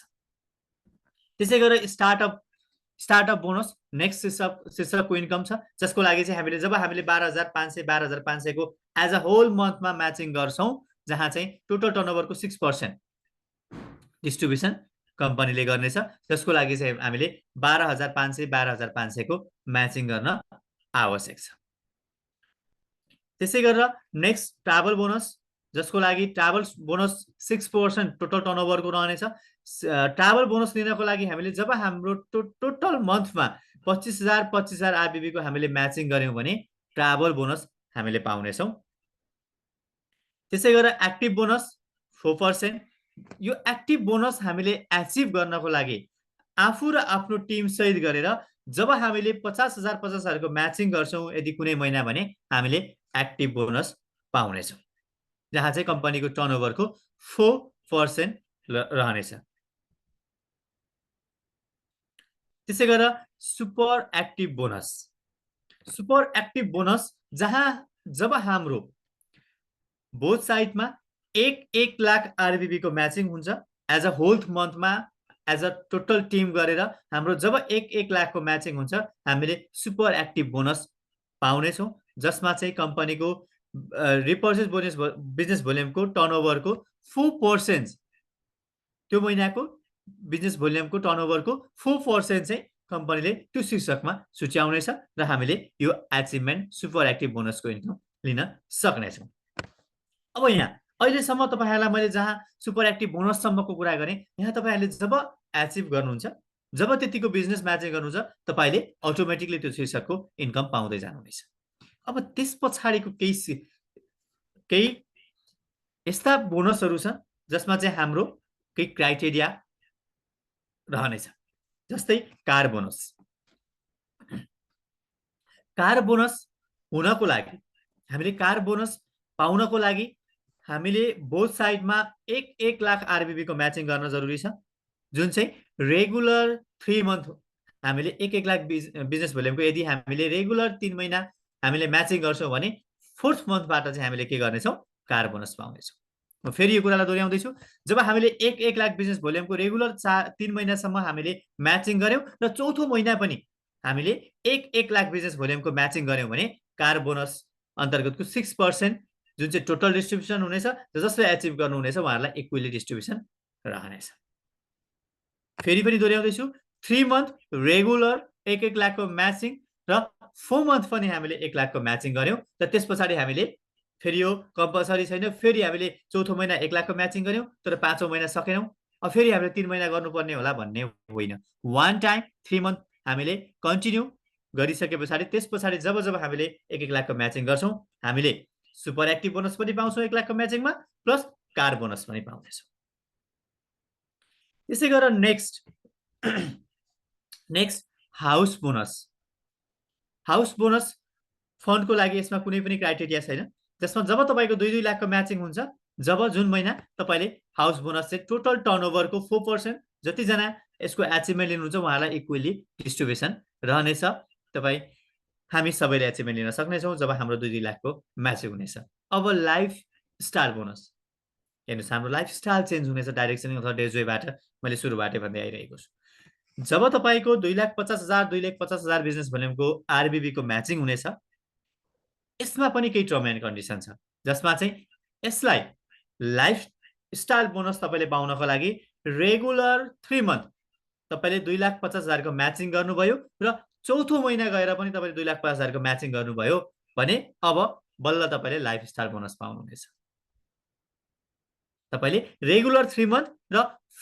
त्यसै गरेर स्टार्टअप बोनस नेक्स्ट शीर्षकको इन्कम छ, जसको लागि चाहिँ हामीले जब हामीले 12,500 को एज अ होल मन्थमा म्याचिङ गर्छौं, जहाँ चाहिँ टोटल टर्नओभरको 6% डिस्ट्रिब्युसन कम्पनीले गर्नेछ, जसको लागि चाहिँ हामीले 12,500 को म्याचिङ गर्न आवश्यक छ। त्यसै गरेर नेक्स्ट ट्राभल बोनस, जसको लागि ट्राभल बोनस 6% टोटल टर्नओभरको रहनेछ। ट्राभल बोनस लिनको लागि हामीले जब हाम्रो टोटल मन्थमा 25,000 आरबीबी को हामीले म्याचिङ गर्यौं भने ट्राभल बोनस हामीले पाउनेछौं। त्यसै गरेर एक्टिभ बोनस 4%। यो एक्टिभ बोनस हामीले एचिभ गर्नको लागि आफू र आफ्नो टिम सहित गरेर जब हामीले 50,000 को म्याचिङ गर्छौं यदि कुनै महिना भने हामीले एक्टिभ बोनस पाउनेछौं। जहाँ चाहिँ कम्पनीको टर्नओभरको 4% रहनेछ। त्यसै गरेर super active bonus. Super active bonus जहाँ जब हाम्रो बोथ साइडमा 1 लाख आरबीबी को म्याचिङ हुन्छ एज अ होल मन्थमा एज अ टोटल टिम गरेर हाम्रो जब 1 लाख को म्याचिङ हुन्छ हामीले सुपर एक्टिभ बोनस पाउनेछौँ, जसमा चाहिँ कम्पनीको रिपर्चेज बोनस बिजनेस भोल्युमको टर्नओभरको 4% त्यो महिनाको बिजनेस भोल्युमको टर्नओभरको 4% चाहिँ कम्पनीले त्यो शीर्षकमा सुच्याउनेछ र हामीले यो एचिभमेन्ट सुपर एक्टिभ बोनसको इन्कम लिन सक्नेछौँ। अब यहाँ अहिलेसम्म तपाईहरुलाई मैले जहाँ सुपर एक्टिभ बोनससम्मको कुरा गरेँ, यहाँ तपाईहरुले जब एचिभ गर्नुहुन्छ, जब त्यतिको बिजनेस म्याचिङ गर्नुहुन्छ, तपाईले अटोमेटिकली त्यो शीर्षकको इन्कम पाउँदै जानुहुनेछ। अब त्यस पछाडिको केही यस्ता बोनसहरू छन् जसमा चाहिँ हाम्रो केही क्राइटेरिया रहनेछ, जस्तै कार बोनस। कार बोनस हुनको लागि हामीले कार बोनस पाउनको लागि हामीले बोथ साइडमा 1 लाख आरबीबी को म्याचिङ गर्न जरुरी छ, जुन चाहिँ रेगुलर 3 मन्थ हामीले 1 लाख बिजनेस भोल्युमको यदि हामीले रेगुलर 3 महिना हामीले म्याचिङ गर्छौं भने 4th मन्थबाट चाहिँ हामीले के गर्नेछौं, कार बोनस पाउनेछौं। म फेरि यो कुरालाई दोहोर्याउँदै छु, जब हामीले 1 लाख बिजनेस भोल्युमको रेगुलर 3 महिनासम्म हामीले म्याचिङ गर्यौं र चौथो महिना पनि हामीले 1 लाख बिजनेस भोल्युमको म्याचिङ गर्यौं भने कार बोनस अन्तर्गतको 6% जुन चाहिँ टोटल डिस्ट्रिब्युसन हुनेछ, जसले एचिभ गर्नुहुनेछ उहाँहरुलाई इक्वली डिस्ट्रिब्युसन रहनेछ। फेरि पनि दोहोर्याउँदै छु, 3 मन्थ रेगुलर 1 लाखको म्याचिङ र 4 मन्थ पनि हामीले 1 लाखको म्याचिङ गर्यौं र त्यसपछि हामीले फेरि यो कम्पलसरी छैन, फेरि हामीले चौथो महिना 1 लाखको म्याचिङ गर्यौं तर पाँचौं महिना सकेनौं, अब फेरि हामीले 3 महिना गर्नुपर्ने होला भन्ने होइन। वान टाइम 3 मन्थ हामीले कन्टिन्यू गरिसकेपछि त्यसपछि जब हामीले 1 लाखको म्याचिङ गर्छौं, हामीले सुपर एक्टिभ बोनस पनि पाउँछौं 1 लाखको म्याचिङमा प्लस कार बोनस पनि पाउँछौं। त्यसै गरेर next house bonus. House bonus फन्डको लागि यसमा कुनै पनि क्राइटेरिया छैन, जसमा जब तपाईको 2 लाखको म्याचिङ हुन्छ, जब जुन महिना तपाईले हाउस बोनस चाहिँ टोटल टर्नओभरको 4% जति जना यसको एचिभमेन्ट लिनुहुन्छ उहाँलाई इक्वली डिस्ट्रिब्युसन रहनेछ। तपाई हामी सबैले एचिभमेन्ट लिन सक्नेछौँ जब हाम्रो 2 लाखको म्याचिङ हुनेछ। अब लाइफ स्टाइल बोनस हेर्नुस्, हाम्रो लाइफ स्टाइल चेन्ज हुनेछ डाइरेक्सन अथवा डेजवेबाट मैले सुरुबाटै भन्दै आइरहेको छु। जब तपाईको 2,50,000 2,50,000 बिजनेस भोल्युमको आरबीबी को म्याचिङ हुनेछ, यसमा पनि केही टर्म एन्ड कन्डिसन छ, जसमा चाहिँ यसलाई लाइफ स्टाइल बोनस तपाईले पाउनको लागि रेगुलर 3 मन्थ तपाईले 2,50,000 को म्याचिङ गर्नुभयो र चौथो महिना गएर पनि तपाईले 2,50,000 को म्याचिङ गर्नुभयो भने अब बल्ल तपाईले लाइफ स्टाइल बोनस पाउनुहुनेछ। तपाईले रेगुलर 3 मन्थ र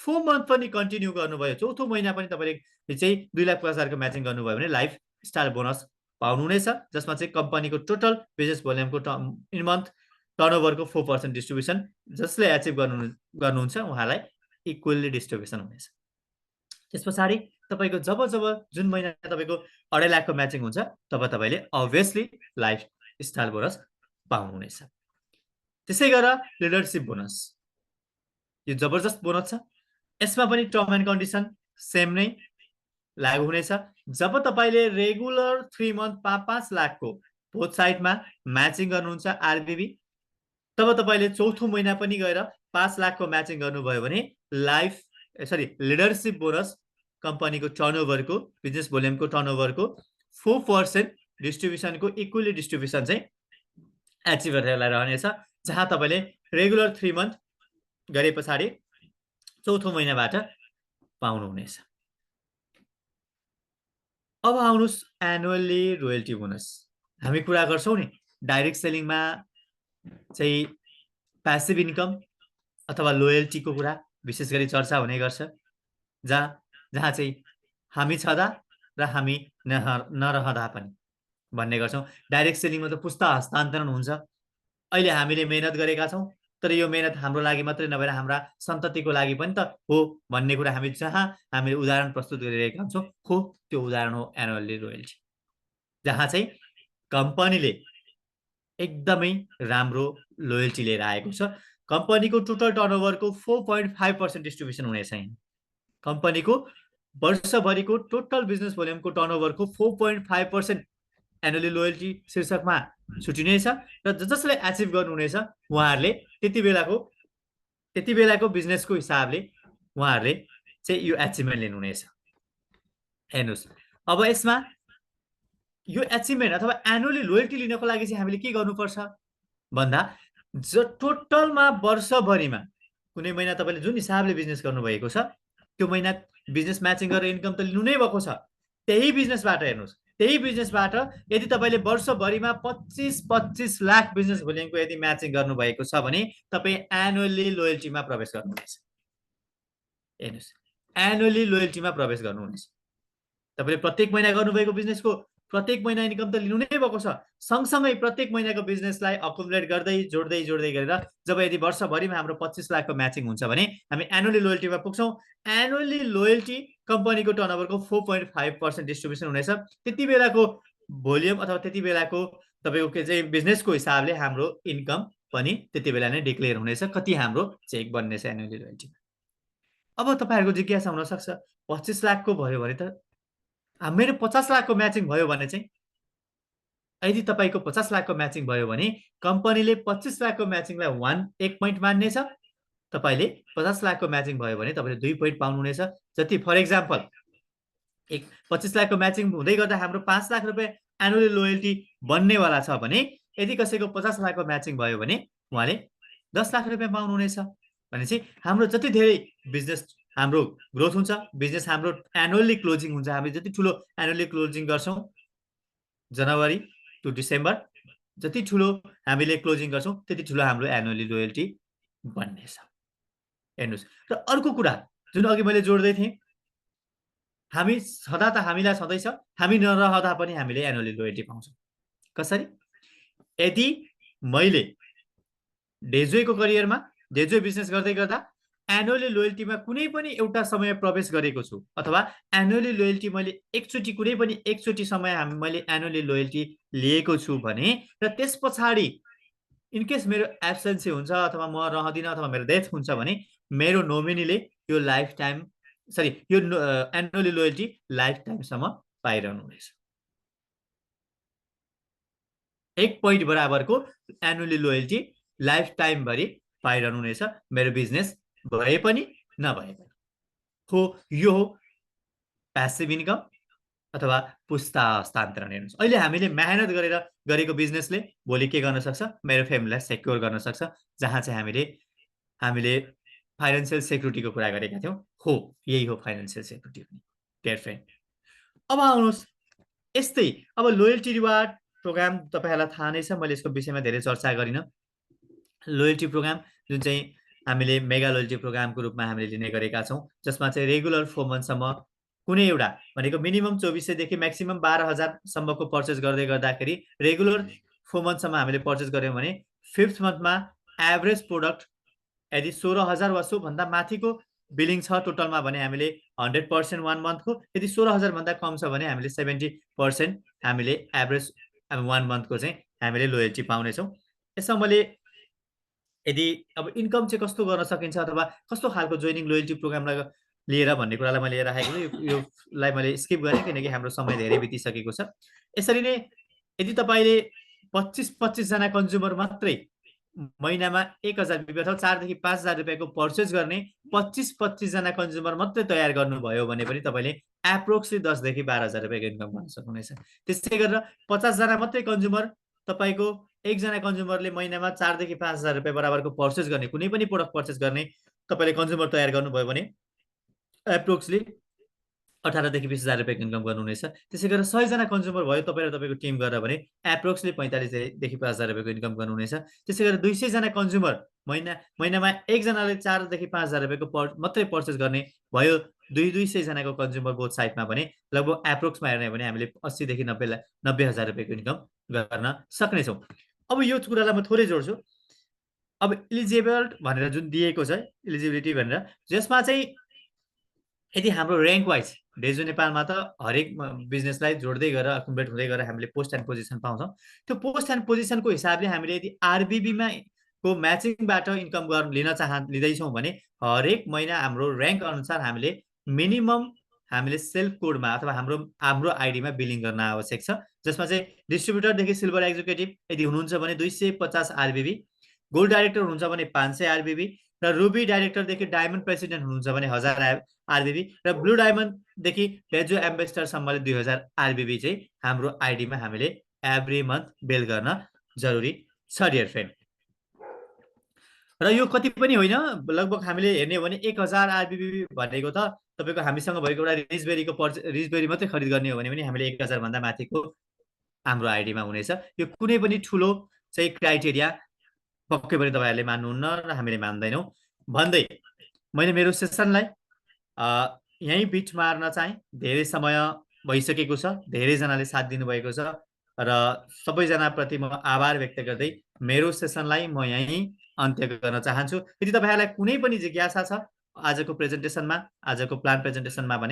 4 मन्थ पनि कन्टिन्यू गर्नुभयो, चौथो महिना पनि तपाईले चाहिँ 2,50,000 को म्याचिङ गर्नुभयो भने लाइफ स्टाइल बोनस पाउनुहुनेछ, जसमा चाहिँ कम्पनीको टोटल बिजनेस भोल्युमको इन मन्थ टर्नओभरको 4% डिस्ट्रिब्युसन जसले एचिभ गर्नुहुन्छ उहाँलाई इक्वली डिस्ट्रिब्युसन हुनेछ। त्यसपछि तपाईको जब जुन महिना तपाईको 2.5 लाखको म्याचिङ हुन्छ तब तपाईले अभियसली लाइफ स्टाइल बोनस पाउनुहुनेछ। त्यसै गरेर लिडरशिप बोनस, यो जबरजस्त बोनस छ, यसमा पनि टर्म एन्ड कन्डिसन सेम नै लागू हुनेछ। जब तपाईले रेगुलर 3 मन्थ 5 लाखको बोथ साइडमा म्याचिङ गर्नुहुन्छ आरबीबी, तब तपाईले चौथो महिना पनि गएर 5 लाखको म्याचिङ गर्नुभयो भने लिडरशिप बोनस कम्पनीको टर्नओभरको बिजनेस भोल्युमको टर्नओभरको 4% डिस्ट्रिब्युसनको इक्वली डिस्ट्रिब्युसन चाहिँ एचिभ गरेर रहनेछ, जहाँ तपाईले रेगुलर 3 मन्थ गरेपछि चौथो महिनाबाट पाउनुहुनेछ। अब आउनुस् एनुअली रोयल्टी बोनस। हामी कुरा गर्छौं नि डाइरेक्ट सेलिङमा चाहिँ प्यासिभ इन्कम अथवा लोयल्टीको कुरा विशेष गरी चर्चा हुने गर्छ, जहाँ चाहिँ हामी छँदा र हामी नरहँदा पनि भन्ने गर्छौं। डाइरेक्ट सेलिङमा त पुस्ता हस्तान्तरण हुन्छ, अहिले हामीले मेहनत गरेका छौं तर यो मेहनत हाम्रो लागि मात्रै नभएर हाम्रा सन्ततिको लागि पनि त हो भन्ने कुरा हामीले उदाहरण प्रस्तुत गरिरहेका हुन्छौं। हो त्यो उदाहरण हो एनुअली रोयल्टी, जहाँ चाहिँ कम्पनीले एकदमै राम्रो लोयल्टी लिएर आएको छ। कम्पनीको टोटल टर्नओभरको 4.5% डिस्ट्रिब्युसन हुनेछ। कम्पनीको वर्षभरिको टोटल बिजनेस भोल्युमको टर्नओभरको 4.5% एनुअली लोयल्टी शीर्षकमा छुटिनेछ र जसले एचिभ गर्नुहुनेछ उहाँहरूले त्यति बेलाको बिजनेसको हिसाबले उहाँहरूले चाहिँ यो एचिभमेन्ट लिनुहुनेछ। हेर्नुहोस्, अब यसमा यो एचिभमेन्ट अथवा एनुअली लोयल्टी लिनको लागि चाहिँ हामीले के गर्नुपर्छ भन्दा टोटलमा वर्षभरिमा कुनै महिना तपाईँले जुन हिसाबले बिजनेस गर्नुभएको छ त्यो महिना बिजनेस म्याचिङ गरेर इन्कम त लिनु नै भएको छ। त्यही बिजनेसबाट हेर्नुहोस्, त्यही बिजनेसबाट यदि तपाईँले वर्षभरिमा 25 लाख बिजनेस भोल्युमको यदि म्याचिङ गर्नुभएको छ भने तपाईँ एनुअली लोयल्टीमा प्रवेश गर्नुहुनेछ। हेर्नुहोस्, एनुअली लोयल्टीमा प्रवेश गर्नुहुनेछ। तपाईँले प्रत्येक महिना गर्नुभएको बिजनेसको प्रत्येक महिना इन्कम त लिनु नै भएको छ। सँगसँगै प्रत्येक महिनाको बिजनेसलाई अकुमुलेट गर्दै जोड्दै गरेर जब यदि वर्षभरिमा हाम्रो 25 लाखको म्याचिङ हुन्छ भने हामी एनुअली लोयल्टीमा पुग्छौँ। एनुअली लोयल्टी कम्पनीको टर्नओभरको 4.5% डिस्ट्रिब्युसन हुनेछ। त्यति बेलाको भोल्युम अथवा त्यति बेलाको तपाईँको के चाहिँ बिजनेसको हिसाबले हाम्रो इन्कम पनि त्यति बेला नै डिक्लेयर हुनेछ, कति हाम्रो चेक बन्नेछ एनुअली लोयल्टी। अब तपाईँहरूको जिज्ञासा हुनसक्छ 25 लाखको भयो भने त मेरो 50 लाखको म्याचिङ भयो भने चाहिँ, यदि तपाईँको 50 लाखको म्याचिङ भयो भने कम्पनीले 25 लाखको म्याचिङलाई 1 पोइन्ट मान्नेछ। तपाईँले 50 लाखको म्याचिङ भयो भने तपाईँले 2 पोइन्ट पाउनुहुनेछ। जति फर एक्जाम्पल 25 लाखको म्याचिङ हुँदै गर्दा हाम्रो 5 लाख रुपियाँ एनुअली लोयल्टी बन्नेवाला छ भने यदि कसैको 50 लाखको म्याचिङ भयो भने उहाँले 10 लाख रुपियाँ पाउनुहुनेछ। भनेपछि हाम्रो जति धेरै बिजनेस हाम्रो ग्रोथ हुन्छ, बिजनेस हाम्रो एनुअली क्लोजिङ हुन्छ, हामी जति ठुलो एनुअली क्लोजिङ गर्छौँ जनवरी टु डिसेम्बर, जति ठुलो हामीले क्लोजिङ गर्छौँ त्यति ठुलो हाम्रो एनुअली लोयल्टी बन्नेछ। हेर्नुहोस्, र अर्को कुरा जुन अघि मैले जोड्दै थिएँ, हामी सदा त हामीलाई छँदैछ, हामी नरहँदा पनि हामीले एनुअली लोयल्टी पाउँछौँ। कसरी? यदि मैले डेजोको करियरमा डेजो बिजनेस गर्दै गर्दा एनुअली लोयल्टीमा कुनै पनि एउटा समय प्रवेश गरेको छु अथवा एनुअली लोयल्टी मैले कुनै पनि एकचोटि समय मैले एनुअली लोयल्टी लिएको छु भने र त्यस पछाडि इनकेस मेरो एब्सेन्सी हुन्छ अथवा म रहदिनँ अथवा मेरो डेथ हुन्छ भने मेरो नोमिनीले यो एनुअली लोयल्टी लाइफ टाइमसम्म पाइरहनु हुनेछ। 1 पोइन्ट बराबरको एनुअली लोयल्टी लाइफ टाइमभरि पाइरहनु हुनेछ, मेरो बिजनेस भए पनि नभए पनि। हो, यो हो प्यासिभ इन्कम अथवा पुस्ता हस्तान्तरण। हेर्नुहोस्, अहिले हामीले मेहनत गरेर गरेको बिजनेसले भोलि के गर्न सक्छ, मेरो फ्यामिलीलाई सेक्योर गर्न सक्छ, जहाँ चाहिँ हामीले फाइनेन्सियल सेक्युरिटीको कुरा गरेका थियौँ। हो, यही हो फाइनेन्सियल सेक्युरिटी पनि डियर फ्रेन्ड। अब आउनुहोस्, यस्तै अब लोयल्टी रिवार्ड प्रोग्राम तपाईँहरूलाई थाहा नै छ, मैले यसको विषयमा धेरै चर्चा गरिनँ। लोयल्टी प्रोग्राम जुन चाहिँ हामीले मेगा लोयल्टी प्रोग्रामको रूपमा हामीले लिने गरेका छौँ, जसमा चाहिँ रेगुलर 4 मन्थसम्म कुनै एउटा भनेको मिनिमम 2400 देखि म्याक्सिमम 12,000 सम्मको पर्चेस गर्दै गर्दाखेरि रेगुलर 4 मन्थसम्म हामीले पर्चेस गऱ्यौँ भने 5th मन्थमा एभरेज प्रोडक्ट यदि 16,000 वा सोभन्दा माथिको बिलिङ छ टोटलमा भने हामीले 100% 1 मन्थको, यदि 16,000 भन्दा कम छ भने हामीले 70% हामीले एभरेज 1 मन्थको चाहिँ हामीले लोयल्टी पाउनेछौँ। यसमा मैले यदि अब इन्कम चाहिँ कस्तो गर्न सकिन्छ अथवा कस्तो खालको जोइनिङ लोयल्टी प्रोग्रामलाई लिएर भन्ने कुरालाई मैले राखेको छु, योलाई मैले स्किप गरेँ किनकि हाम्रो समय धेरै बितिसकेको छ। यसरी नै यदि तपाईँले 25 जना कन्ज्युमर मात्रै महिनामा 1,000 रुपियाँ अथवा 4 देखि 5,000 रुपियाँको पर्चेस गर्ने 25 जना कन्ज्युमर मात्रै तयार गर्नुभयो भने पनि तपाईँले एप्रोक्सली 10 देखि 12,000 रुपियाँको इन्कम गर्न सक्नुहुनेछ। त्यसै गरेर 50 जना मात्रै कन्ज्युमर, तपाईँको एकजना कन्ज्युमरले महिनामा 4 देखि 5,000 रुपियाँ बराबरको पर्चेस गर्ने कुनै पनि प्रोडक्ट पर्चेस गर्ने तपाईँले कन्ज्युमर तयार गर्नुभयो भने एप्रोक्सली 18 देखि 20,000 रुपियाँको इन्कम गर्नुहुनेछ। त्यसै गरेर 100 जना कन्ज्युमर भयो तपाईँ र तपाईँको टिम गरेर भने एप्रोक्सली 45 देखि 5,000 रुपियाँको इन्कम गर्नुहुनेछ। त्यसै गरेर 200 जना कन्ज्युमर महिनामा एकजनाले 4 देखि 5,000 रुपियाँको मात्रै पर्चेस गर्ने भयो, 200 जनाको कन्ज्युमर बोथ साइडमा भने लगभग एप्रोक्समा हेर्ने भने हामीले 80 देखि 90,000 रुपियाँको इन्कम गर्न सक्नेछौँ। अब यो कुरालाई म थोरै जोड्छु। अब इलिजिबल भनेर जुन दिएको छ, इलिजिबिलिटी भनेर, जसमा चाहिँ यदि हाम्रो ऱ्याङ्क वाइज डेजो नेपालमा त हरेक बिजनेसलाई जोड्दै गएर एकुमुलेट हुँदै गएर हामीले पोस्ट एन्ड पोजिसन पाउँछौँ। त्यो पोस्ट एन्ड पोजिसनको हिसाबले हामीले यदि आरबिबीमा को म्याचिङबाट इन्कम लिँदैछौँ भने हरेक महिना हाम्रो ऱ्याङ्क अनुसार हामीले मिनिमम हामीले सेल्फ कोडमा अथवा हाम्रो आइडीमा बिलिङ गर्न आवश्यक छ, जसमा चाहिँ डिस्ट्रिब्युटरदेखि सिल्भर एक्जिक्युटिभ यदि हुनुहुन्छ भने 250 आरबिबी, गोल्ड डाइरेक्टर हुनुहुन्छ भने 500 आरबिबी र रुबी डाइरेक्टरदेखि डायमन्ड प्रेसिडेन्ट हुनुहुन्छ भने 1000 आरबिबी र ब्लू डायमन्डदेखि डेजो एम्बेसडरसम्मले 2000 आरबिबी चाहिँ हाम्रो आइडीमा हामीले एभ्री मन्थ बिल गर्न जरुरी छ डियर फ्रेन्ड। र यो कति पनि होइन, लगभग हामीले हेर्ने हो भने 1000 आरबिबी भनेको त तपाईँको हामीसँग भएको एउटा रिजबेरी मात्रै खरिद गर्ने हो भने पनि हामीले 1000 भन्दा माथिको हाम्रो आइडीमा हुनेछ। यो कुनै पनि ठुलो चाहिँ क्राइटेरिया पक्कै पनि तपाईँहरूले मान्नुहुन्न र हामीले मान्दैनौँ भन्दै मैले मेरो सेसनलाई यहीँ बिट मार्न चाहिँ धेरै समय भइसकेको छ, धेरैजनाले साथ दिनुभएको छ र सबैजनाप्रति म आभार व्यक्त गर्दै मेरो सेसनलाई म यहीँ अन्त्य गर्न चाहन्छु। यदि तपाईँहरूलाई कुनै पनि जिज्ञासा छ आजको प्रेजेन्टेसनमा, आजको प्लान प्रेजेन्टेसनमा भने